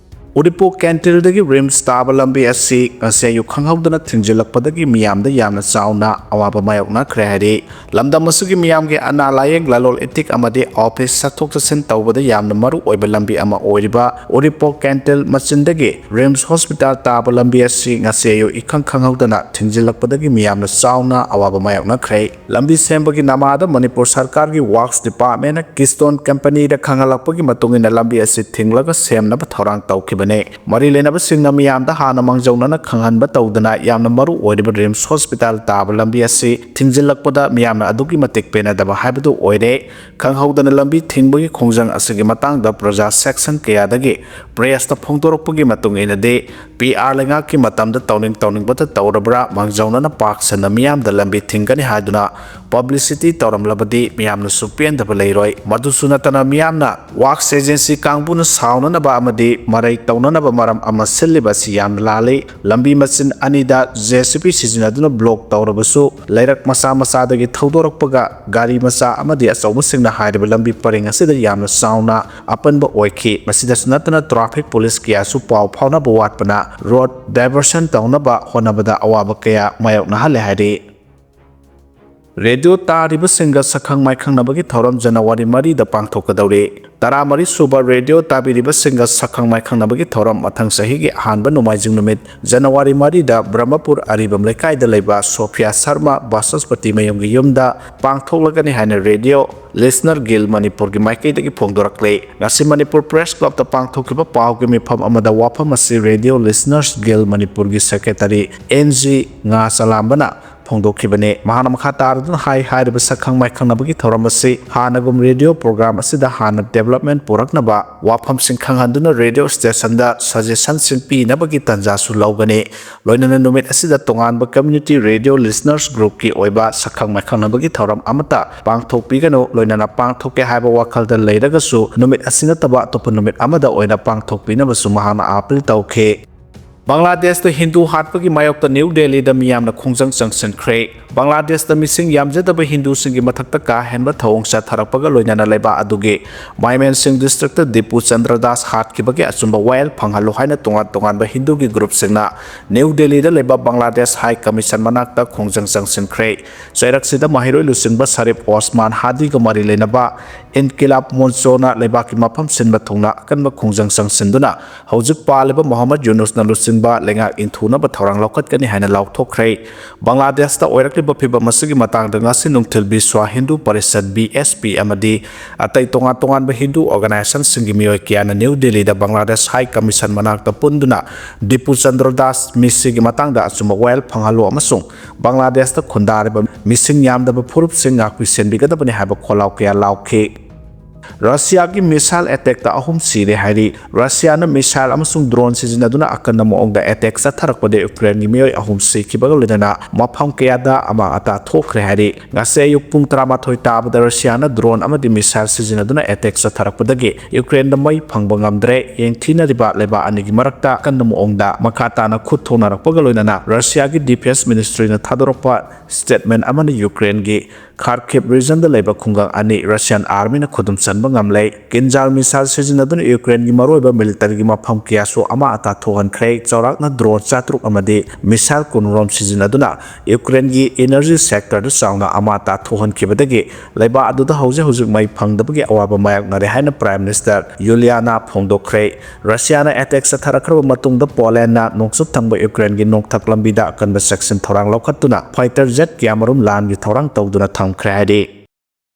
ꯎꯔꯤꯄꯣꯛ ꯀꯦꯟꯇꯤꯜꯗꯒꯤ ꯔꯤꯝꯁ ꯇꯥꯕ ꯂꯝꯕꯤ ꯑꯁꯤ ꯉꯁꯤ ꯑꯌꯨꯛ ꯈꯪꯍꯧꯗꯅ ꯊꯤꯡꯖꯤꯜꯂꯛꯄꯗꯒꯤ ꯃꯤꯌꯥꯝꯗ ꯌꯥꯝꯅ ꯆꯥꯎꯅ ꯑꯋꯥꯕ ꯃꯥꯌꯣꯛꯅꯈ꯭ꯔꯦ ꯍꯥꯏꯔꯤ꯫ ꯂꯝꯗꯝ ꯑꯁꯤꯒꯤ ꯃꯤꯌꯥꯝꯒꯤ ꯑꯅꯥ ꯂꯥꯌꯦꯡ, ꯂꯂꯣꯜ ꯏꯇꯤꯛ ꯑꯃꯗꯤ ꯑꯣꯐꯤꯁ ꯆꯠꯊꯣꯛ ꯆꯠꯁꯤꯟ ꯇꯧꯕꯗ ꯌꯥꯝꯅ ꯃꯔꯨ ꯑꯣꯏꯕ ꯂꯝꯕꯤ ꯑꯃ ꯑꯣꯏꯔꯤꯕ ꯎꯔꯤꯄꯣꯛ ꯀꯦꯟꯇꯤꯜ ꯃꯆꯤꯟꯗꯒꯤ ꯔꯤꯝꯁ ꯍꯣꯁꯄꯤꯇꯥꯜ ꯇꯥꯕ ꯂꯝꯕꯤ ꯑꯁꯤ ꯉꯁꯤ ꯑꯌꯨꯛ ꯏꯈꯪ ꯈꯪꯍꯧꯗꯅ ꯊꯤꯡꯖꯤꯜꯂꯛꯄꯗꯒꯤ ꯃꯤꯌꯥꯝꯅ ꯆꯥꯎꯅ ꯑꯋꯥꯕ ꯃꯥꯌꯣꯛꯅꯈ꯭ꯔꯦ꯫ ꯂꯝꯕꯤ ꯁꯦꯝꯕꯒꯤ ꯅꯃꯥꯗ ꯃꯅꯤꯄꯨꯔ ꯁꯔꯀꯥꯔꯒꯤ ꯋꯥꯔꯛꯁ ꯗꯤꯄꯥꯔꯠꯃꯦꯟꯅ ꯀꯤꯁꯇꯣꯟ ꯀꯝꯄꯅꯤꯗ ꯈꯪꯍꯜꯂꯛꯄꯒꯤ ꯃꯇꯨꯡ ꯏꯟꯅ ꯂꯝꯕꯤ ꯑꯁꯤ ꯊꯤꯡꯂꯒ ꯁꯦꯝꯅꯕ ꯊꯧꯔꯥꯡ ꯇꯧꯈꯤꯕꯅꯤ꯫ ꯃꯔꯤ ꯂꯩꯅꯕꯁꯤꯡꯅ ꯃꯤꯌꯥꯝꯗ ꯍꯥꯟꯅ ꯃꯥꯡꯖꯧꯅꯅ ꯈꯪꯍꯟꯕ ꯇꯧꯗꯅ ꯌꯥꯝꯅ ꯃꯔꯨ ꯑꯣꯏꯔꯤꯕ ꯔꯤꯝꯁ ꯍꯣꯁꯄꯤꯇꯥꯜ ꯇꯥꯕ ꯂꯝꯕꯤ ꯑꯁꯤ ꯊꯤꯡꯖꯤꯜꯂꯛꯄꯗ ꯃꯤꯌꯥꯝꯅ ꯑꯗꯨꯛꯀꯤ ꯃꯇꯤꯛ ꯄꯦꯟꯅꯗꯕ ꯍꯥꯏꯕꯗꯨ ꯑꯣꯏꯔꯦ꯫ ꯈꯪꯍꯧꯗꯅ ꯂꯝꯕꯤ ꯊꯤꯡꯕꯒꯤ ꯈꯣꯡꯖꯪ ꯑꯁꯤꯒꯤ ꯃꯇꯥꯡꯗ ꯄ꯭ꯔꯖꯥ ꯁꯦꯛꯁꯟ ꯀꯌꯥꯗꯒꯤ ꯄ꯭ꯔꯦꯁꯇ ꯐꯣꯡꯗꯣꯔꯛꯄꯒꯤ ꯃꯇꯨꯡ ꯏꯟꯅꯗꯤ, ꯄꯤ ꯑꯥꯔ ꯂꯩꯉꯥꯛꯀꯤ ꯃꯇꯝꯗ ꯇꯧꯅꯤꯡ ꯇꯧꯅꯤꯡꯕꯇ ꯇꯧꯔꯕ꯭ꯔꯥ, ꯃꯥꯡꯖꯧꯅꯅ ꯄꯥꯛ ꯁꯟꯅ ꯃꯤꯌꯥꯝꯗ ꯂꯝꯕꯤ ꯊꯤꯡꯒꯅꯤ ꯍꯥꯏꯗꯨꯅ ꯄꯕ꯭ꯂꯤꯁꯤꯇꯤ ꯇꯧꯔꯝꯂꯕꯗꯤ ꯃꯤꯌꯥꯝꯅꯁꯨ ꯄꯦꯟꯗꯕ ꯂꯩꯔꯣꯏ꯫ ꯃꯗꯨꯁꯨ ꯅꯠꯇꯅ ꯃꯤꯌꯥꯝꯅ ꯋꯥꯛꯁ ꯑꯦꯖꯦꯟꯁꯤ ꯀꯥꯡꯕꯨꯅ ꯁꯥꯎꯅꯅꯕ ꯑꯃꯗꯤ ꯃꯔꯩ ꯇꯧꯅꯅꯕ ꯃꯔꯝ ꯑꯃ ꯁꯤꯜꯂꯤꯕ ꯑꯁꯤ ꯌꯥꯝꯅ ꯂꯥꯜꯂꯤ꯫ ꯂꯝꯕꯤ ꯃꯆꯤꯟ ꯑꯅꯤꯗ ꯖꯦ ꯁꯤ ꯕꯤ ꯁꯤꯖꯤꯟꯅꯗꯨꯅ ꯕ꯭ꯂꯣꯛ ꯇꯧꯔꯕꯁꯨ, ꯂꯩꯔꯛ ꯃꯆꯥ ꯃꯆꯥꯗꯒꯤ ꯊꯧꯗꯣꯔꯛꯄꯒ ꯒꯥꯔꯤ ꯃꯆꯥ ꯑꯃꯗꯤ ꯑꯆꯧꯕꯁꯤꯡꯅ ꯍꯥꯏꯔꯤꯕ ꯂꯝꯕꯤ ꯄꯔꯦꯡ ꯑꯁꯤꯗ ꯌꯥꯝꯅ ꯆꯥꯎꯅ ꯑꯄꯟꯕ ꯑꯣꯏꯈꯤ꯫ ꯃꯁꯤꯗꯁꯨ ꯅꯠꯇꯅ ꯇ꯭ꯔꯥꯐꯤꯛ ꯄꯨꯂꯤꯁ ꯀꯌꯥꯁꯨ ꯄꯥꯎ ꯐꯥꯎꯅꯕ ꯋꯥꯠꯄꯅ ꯔꯣꯗ ꯗꯥꯏꯚꯔꯁꯟ ꯇꯧꯅꯕ ꯍꯣꯠꯅꯕꯗ ꯑꯋꯥꯕ ꯀꯌꯥ ꯃꯥꯌꯣꯛꯅꯍꯜꯂꯦ ꯍꯥꯏꯔꯤ꯫ ꯔꯦꯗꯤꯑꯣ ꯇꯥꯔꯤꯕꯁꯤꯡꯒ ꯁꯛꯈꯪ ꯃꯥꯏꯈꯪꯅꯕꯒꯤ ꯊꯧꯔꯝ ꯖꯅꯋꯥꯔꯤ ꯃꯔꯤꯗ ꯄꯥꯡꯊꯣꯛꯀꯗꯧꯔꯤ꯫ ꯇꯔꯥꯃꯔꯤ ꯁꯨꯕ ꯔꯦꯗꯤꯑꯣ ꯇꯥꯕꯤꯔꯤꯕꯁꯤꯡꯒ ꯁꯛꯈꯪ ꯃꯥꯏꯈꯪꯅꯕꯒꯤ ꯊꯧꯔꯝ ꯃꯊꯪ ꯆꯍꯤꯒꯤ ꯑꯍꯥꯟꯕ ꯅꯣꯡꯃꯥꯏꯖꯤꯡ ꯅꯨꯃꯤꯠ ꯖꯅꯋꯥꯔꯤ ꯃꯔꯤꯗ ꯕ꯭ꯔꯍꯃꯄꯨꯔ ꯑꯔꯤꯕꯝ ꯂꯩꯀꯥꯏꯗ ꯂꯩꯕ ꯁꯣꯐꯤꯌꯥ ꯁꯔꯃ ꯕꯥꯆꯁꯄꯇꯤ ꯃꯌꯨꯝꯒꯤ ꯌꯨꯝꯗ ꯄꯥꯡꯊꯣꯛꯂꯒꯅꯤ ꯍꯥꯏꯅ ꯔꯦꯗꯤꯑꯣ ꯂꯤꯁꯅꯔ ꯒꯤꯜ ꯃꯅꯤꯄꯨꯔꯒꯤ ꯃꯥꯏꯀꯩꯗꯒꯤ ꯐꯣꯡꯗꯣꯔꯛꯂꯤ꯫ ꯉꯁꯤ ꯃꯅꯤꯄꯨꯔ ꯄ꯭ꯔꯦꯁ ꯀ꯭ꯂꯕꯇ ꯄꯥꯡꯊꯣꯛꯈꯤꯕ ꯄꯥꯎꯒꯤ ꯃꯤꯐꯝ ꯑꯃꯗ ꯋꯥꯐꯝ ꯑꯁꯤ ꯔꯦꯗꯤꯑꯣ ꯂꯤꯁꯅꯔꯁ ꯒꯤꯜ ꯃꯅꯤꯄꯨꯔꯒꯤ ꯁꯦꯀ꯭ꯔꯦꯇꯔꯤ ꯑꯦꯟ ꯖꯤ ꯉꯥ ꯆꯂꯥꯝꯕꯅ ꯐꯣꯡꯗꯣꯛꯈꯤꯕꯅꯤ꯫ ꯃꯍꯥꯛꯅ ꯃꯈꯥ ꯇꯥꯔꯗꯨꯅ ꯍꯥꯏ, ꯍꯥꯏꯔꯤꯕ ꯁꯛꯈꯪ ꯃꯥꯏꯈꯪꯅꯕꯒꯤ ꯊꯧꯔꯝ ꯑꯁꯤ ꯍꯥꯟꯅꯒꯨꯝ ꯔꯦꯗꯤꯑꯣ ꯄ꯭ꯔꯣꯒ꯭ꯔꯥꯝ ꯑꯁꯤꯗ ꯍꯥꯟꯅ ꯗꯤꯕꯦꯂꯞꯃꯦꯟ ꯄꯨꯔꯛꯅꯕ ꯋꯥꯐꯝꯁꯤꯡ ꯈꯪꯍꯟꯗꯨꯅ ꯔꯦꯗꯤꯑꯣ ꯁ꯭ꯇꯦꯁꯟꯗ ꯁꯖꯦꯁꯟꯁꯤꯡ ꯄꯤꯅꯕꯒꯤ ꯇꯥꯟꯖꯥꯁꯨ ꯂꯧꯒꯅꯤ꯫ ꯂꯣꯏꯅꯅ ꯅꯨꯃꯤꯠ ꯑꯁꯤꯗ ꯇꯣꯉꯥꯟꯕ ꯀꯝꯃ꯭ꯌꯨꯅꯤꯇꯤ ꯔꯦꯗꯤꯑꯣ ꯂꯤꯁꯅꯔꯁ ꯒ꯭ꯔꯨꯞꯀꯤ ꯑꯣꯏꯕ ꯁꯛꯈꯪ ꯃꯥꯏꯈꯪꯅꯕꯒꯤ ꯊꯧꯔꯝ ꯑꯃꯠꯇ ꯄꯥꯡꯊꯣꯛꯄꯤꯒꯅꯨ꯫ ꯂꯣꯏꯅꯅ ꯄꯥꯡꯊꯣꯛꯀꯦ ꯍꯥꯏꯕ ꯋꯥꯈꯜꯗ ꯂꯩꯔꯒꯁꯨ ꯅꯨꯃꯤꯠ ꯑꯁꯤ ꯅꯠꯇꯕ ꯑꯇꯣꯞꯄ ꯅꯨꯃꯤꯠ ꯑꯃꯗ ꯑꯣꯏꯅ ꯄꯥꯡꯊꯣꯛꯄꯤꯅꯕꯁꯨ ꯃꯍꯥꯛꯅ ꯑꯥꯄꯤꯜ ꯇꯧꯈꯤ꯫ ꯕꯪꯒ꯭ꯂꯥꯗꯦꯁꯇ ꯍꯤꯟꯗꯨ ꯍꯥꯠꯄꯒꯤ ꯃꯥꯌꯣꯛꯇ ꯅ꯭ꯌꯨ ꯗꯦꯜꯂꯤꯗ ꯃꯤꯌꯥꯝꯅ ꯈꯣꯡꯖꯪ ꯆꯪꯁꯤꯟꯈ꯭ꯔꯦ꯫ ꯕꯪꯒ꯭ꯂꯥꯗꯦꯁꯇ ꯃꯤꯁꯤꯡ ꯌꯥꯝꯖꯗꯕ ꯍꯤꯟꯗꯨꯁꯤꯡꯒꯤ ꯃꯊꯛꯇ ꯀꯥ ꯍꯦꯟꯕ ꯊꯧꯑꯣꯡ ꯆꯠꯊꯔꯛꯄꯒ ꯂꯣꯏꯅꯅ ꯂꯩꯕꯥꯛ ꯑꯗꯨꯒꯤ ꯃꯥꯏꯃꯦꯟꯁꯤꯡ ꯗꯤꯁꯇ꯭ꯔꯤꯛꯇ ꯗꯤꯄꯨ ꯆꯟꯗ꯭ꯔ ꯗꯥꯁ ꯍꯥꯠꯈꯤꯕꯒꯤ ꯑꯆꯨꯝꯕ ꯋꯥꯌꯦꯜ ꯐꯪꯍꯜꯂꯨ ꯍꯥꯏꯅ ꯇꯣꯉꯥꯟ ꯇꯣꯉꯥꯟꯕ ꯍꯤꯟꯗꯨꯒꯤ ꯒ꯭ꯔꯨꯞꯁꯤꯡꯅ ꯅ꯭ꯌꯨ ꯗꯦꯜꯂꯤꯗ ꯂꯩꯕ ꯕꯪꯒ꯭ꯂꯥꯗꯦꯁ ꯍꯥꯏ ꯀꯃꯤꯁꯟ ꯃꯅꯥꯛꯇ ꯈꯣꯡꯖꯪ ꯆꯪꯁꯤꯟꯈ꯭ꯔꯦ꯫ ꯆꯩꯔꯛꯁꯤꯗ ꯃꯍꯩꯔꯣꯏ ꯂꯨꯆꯤꯡꯕ ꯁꯔꯤꯐ ꯑꯣꯁꯃꯥꯟ ꯍꯥꯗꯤꯒ ꯃꯔꯤ ꯂꯩꯅꯕ ꯏꯟꯀꯤꯂꯥꯕ ꯃꯣꯟꯆꯣꯅ ꯂꯩꯕꯥꯛꯀꯤ ꯃꯐꯝ ꯁꯤꯟꯕ ꯊꯨꯡꯅ ꯑꯀꯟꯕ ꯈꯣꯡꯖꯪ ꯆꯪꯁꯤꯟꯗꯨꯅ ꯍꯧꯖꯤꯛ ꯄꯥꯜꯂꯤꯕ ꯃꯣꯍꯝꯃꯗ ꯌꯨꯅꯨꯁꯅ ꯂꯨꯆꯤꯡ ꯂꯩꯉꯥꯛ ꯏꯟꯊꯨꯅꯕ ꯊꯧꯔꯥꯡ ꯂꯧꯈꯠꯀꯅꯤ ꯍꯥꯏꯅ ꯂꯥꯎꯊꯣꯛꯈ꯭ꯔꯦ꯫ ꯕꯪꯒ꯭ꯂꯥꯗꯦꯁꯇ ꯑꯣꯏꯔꯛꯂꯤꯕ ꯐꯤꯕꯝ ꯑꯁꯤꯒꯤ ꯃꯇꯥꯡꯗ ꯉꯁꯤ ꯅꯨꯡꯊꯤꯜ Vishwa Hindu Parishad, B S P, ꯑꯃꯗꯤ ꯑꯇꯩ ꯇꯣꯉꯥꯟ ꯇꯣꯉꯥꯟꯕ ꯍꯤꯟꯗꯨ ꯑꯣꯔꯒꯅꯥꯏꯖꯦꯁꯟꯁꯤꯡꯒꯤ ꯃꯤꯑꯣꯏ ꯀꯌꯥꯅ ꯅ꯭ꯌꯨ ꯗꯤꯜꯂꯤꯗ ꯕꯪꯒ꯭ꯂꯥꯗꯦꯁ ꯍꯥꯏ ꯀꯃꯤꯁꯟ ꯃꯅꯥꯛꯇ ꯄꯨꯟꯗꯨꯅ ꯗꯤꯄꯨ ꯆꯟꯗ꯭ꯔ ꯗꯥꯁ ꯃꯤꯁꯤꯒꯤ ꯃꯇꯥꯡꯗ ꯑꯆꯨꯝꯕ ꯋꯥꯌꯦꯜ ꯐꯪꯍꯜꯂꯨ ꯑꯃꯁꯨꯡ ꯕꯪꯒ꯭ꯂꯥꯗꯦꯁꯇ ꯈꯨꯟꯗꯥꯔꯤꯕ ꯃꯤꯁꯤꯡ ꯌꯥꯝꯗꯕ ꯐꯨꯔꯨꯞꯁꯤꯡ ꯉꯥꯛꯄꯤ ꯁꯦꯟꯕꯤꯒꯗꯕꯅꯤ ꯍꯥꯏꯕ ꯈꯣꯜꯂꯥꯎ ꯀꯌꯥ ꯂꯥꯎꯈꯤ꯫ ꯔꯁꯤꯌꯥꯒꯤ ꯃꯤꯁꯥꯏꯜ ꯑꯦꯇꯦꯛꯇ ꯑꯍꯨꯝ ꯁꯤꯔꯦ ꯍꯥꯏꯔꯤ꯫ ꯔꯁꯤꯌꯥꯅ ꯃꯤꯁꯥꯏꯜ ꯑꯃꯁꯨꯡ ꯗ꯭ꯔꯣꯟ ꯁꯤꯖꯤꯟꯅꯗꯨꯅ ꯑꯀꯟꯕ ꯃꯑꯣꯡꯗ ꯑꯦꯇꯦꯛ ꯆꯠꯊꯔꯛꯄꯗ ꯌꯨꯀ꯭ꯔꯦꯟꯒꯤ ꯃꯤꯑꯣꯏ ꯑꯍꯨꯝ ꯁꯤꯈꯤꯕꯒ ꯂꯣꯏꯅꯅ ꯃꯐꯝ ꯀꯌꯥꯗ ꯑꯃꯥꯡ ꯑꯇꯥ ꯊꯣꯛꯈ꯭ꯔꯦ ꯍꯥꯏꯔꯤ꯫ ꯉꯁꯤ ꯑꯌꯨꯛ ꯄꯨꯡ ꯇꯔꯥꯃꯥꯊꯣꯏ ꯇꯥꯕꯗ ꯔꯁꯤꯌꯥꯅ ꯗ꯭ꯔꯣꯟ ꯑꯃꯗꯤ ꯃꯤꯁꯥꯏꯜ ꯁꯤꯖꯤꯟꯅꯗꯨꯅ ꯑꯦꯇꯦꯛ ꯆꯠꯊꯔꯛꯄꯗꯒꯤ ꯌꯨꯀ꯭ꯔꯦꯟꯗ ꯃꯩ ꯐꯪꯕ ꯉꯝꯗ꯭ꯔꯦ꯫ ꯌꯦꯡꯊꯤꯅꯔꯤꯕ ꯂꯩꯕꯥꯛ ꯑꯅꯤꯒꯤ ꯃꯔꯛꯇ ꯑꯀꯟꯕ ꯃꯑꯣꯡꯗ ꯃꯈꯥ ꯇꯥꯅ ꯈꯨꯠ ꯊꯣꯛꯅꯔꯛꯄꯒ ꯂꯣꯏꯅꯅ ꯔꯁꯤꯌꯥꯒꯤ ꯗꯤꯐꯦꯟꯁ ꯃꯤꯅꯤꯁꯇ꯭ꯔꯤꯅ ꯊꯥꯗꯣꯔꯛꯄ ꯁ꯭ꯇꯦꯠꯃꯦꯟ ꯑꯃꯅ ꯌꯨꯀ꯭ꯔꯦꯟꯒꯤ ꯈꯥꯔꯀꯤꯚ ꯔꯤꯖꯟꯗ ꯂꯩꯕ ꯈꯨꯡꯒꯪ ꯑꯅꯤ ꯔꯁꯤꯌꯥꯟ ꯑꯥꯔꯃꯤꯅ ꯈꯨꯗꯨꯝ ꯆꯟꯕ ꯉꯝꯂꯦ꯫ ꯀꯤꯟꯖꯥꯜ ꯃꯤꯁꯥꯏꯜ ꯁꯤꯖꯤꯟꯅꯗꯨꯅ ꯌꯨꯀ꯭ꯔꯦꯟꯒꯤ ꯃꯔꯨꯑꯣꯏꯕ ꯃꯤꯂꯤꯇꯔꯤꯒꯤ ꯃꯐꯝ ꯀꯌꯥꯁꯨ ꯑꯃꯥꯡ ꯑꯇꯥ ꯊꯣꯛꯍꯟꯈ꯭ꯔꯦ꯫ ꯆꯥꯎꯔꯥꯛꯅ ꯗ꯭ꯔꯣꯟ ꯆꯥꯇ꯭ꯔꯨꯛ ꯑꯃꯗꯤ ꯃꯤꯁꯥꯏꯜ ꯀꯨꯟꯔꯣꯝ ꯁꯤꯖꯤꯟꯅꯗꯨꯅ ꯌꯨꯀ꯭ꯔꯦꯟꯒꯤ ꯏꯅꯔꯖꯤ ꯁꯦꯛꯇꯔꯗ ꯆꯥꯎꯅ ꯑꯃꯥꯡ ꯑꯇꯥ ꯊꯣꯛꯍꯟꯈꯤꯕꯗꯒꯤ ꯂꯩꯕꯥꯛ ꯑꯗꯨꯗ ꯍꯧꯖꯤꯛ ꯍꯧꯖꯤꯛ ꯃꯩ ꯐꯪꯗꯕꯒꯤ ꯑꯋꯥꯕ ꯃꯥꯌꯣꯛꯅꯔꯦ ꯍꯥꯏꯅ ꯄ꯭ꯔꯥꯏꯝ ꯃꯤꯅꯤꯁꯇꯔ ꯌꯨꯂꯤꯌꯥꯅꯥ ꯐꯣꯡꯗꯣꯛꯈ꯭ꯔꯦ꯫ ꯔꯁꯤꯌꯥꯅ ꯑꯦꯇꯦꯛ ꯆꯠꯊꯔꯛꯈ꯭ꯔꯕ ꯃꯇꯨꯡꯗ ꯄꯣꯂꯦꯟꯗꯅ ꯅꯣꯡꯆꯨꯞ ꯊꯪꯕ ꯌꯨꯀ꯭ꯔꯦꯟꯒꯤ ꯅꯣꯡꯊꯛ ꯂꯝꯕꯤꯗ ꯑꯀꯟꯕ ꯆꯦꯛꯁꯤꯟ ꯊꯧꯔꯥꯡ ꯂꯧꯈꯠꯇꯨꯅ ꯐꯥꯏꯇꯔ ꯖꯦꯠ ꯀꯌꯥꯃꯔꯨꯝ ꯂꯥꯟꯒꯤ ꯊꯧꯔꯥꯡ ꯇꯧꯗꯨꯅ ꯊꯝꯈ꯭ꯔꯦ ꯍꯥꯏꯔꯤ꯫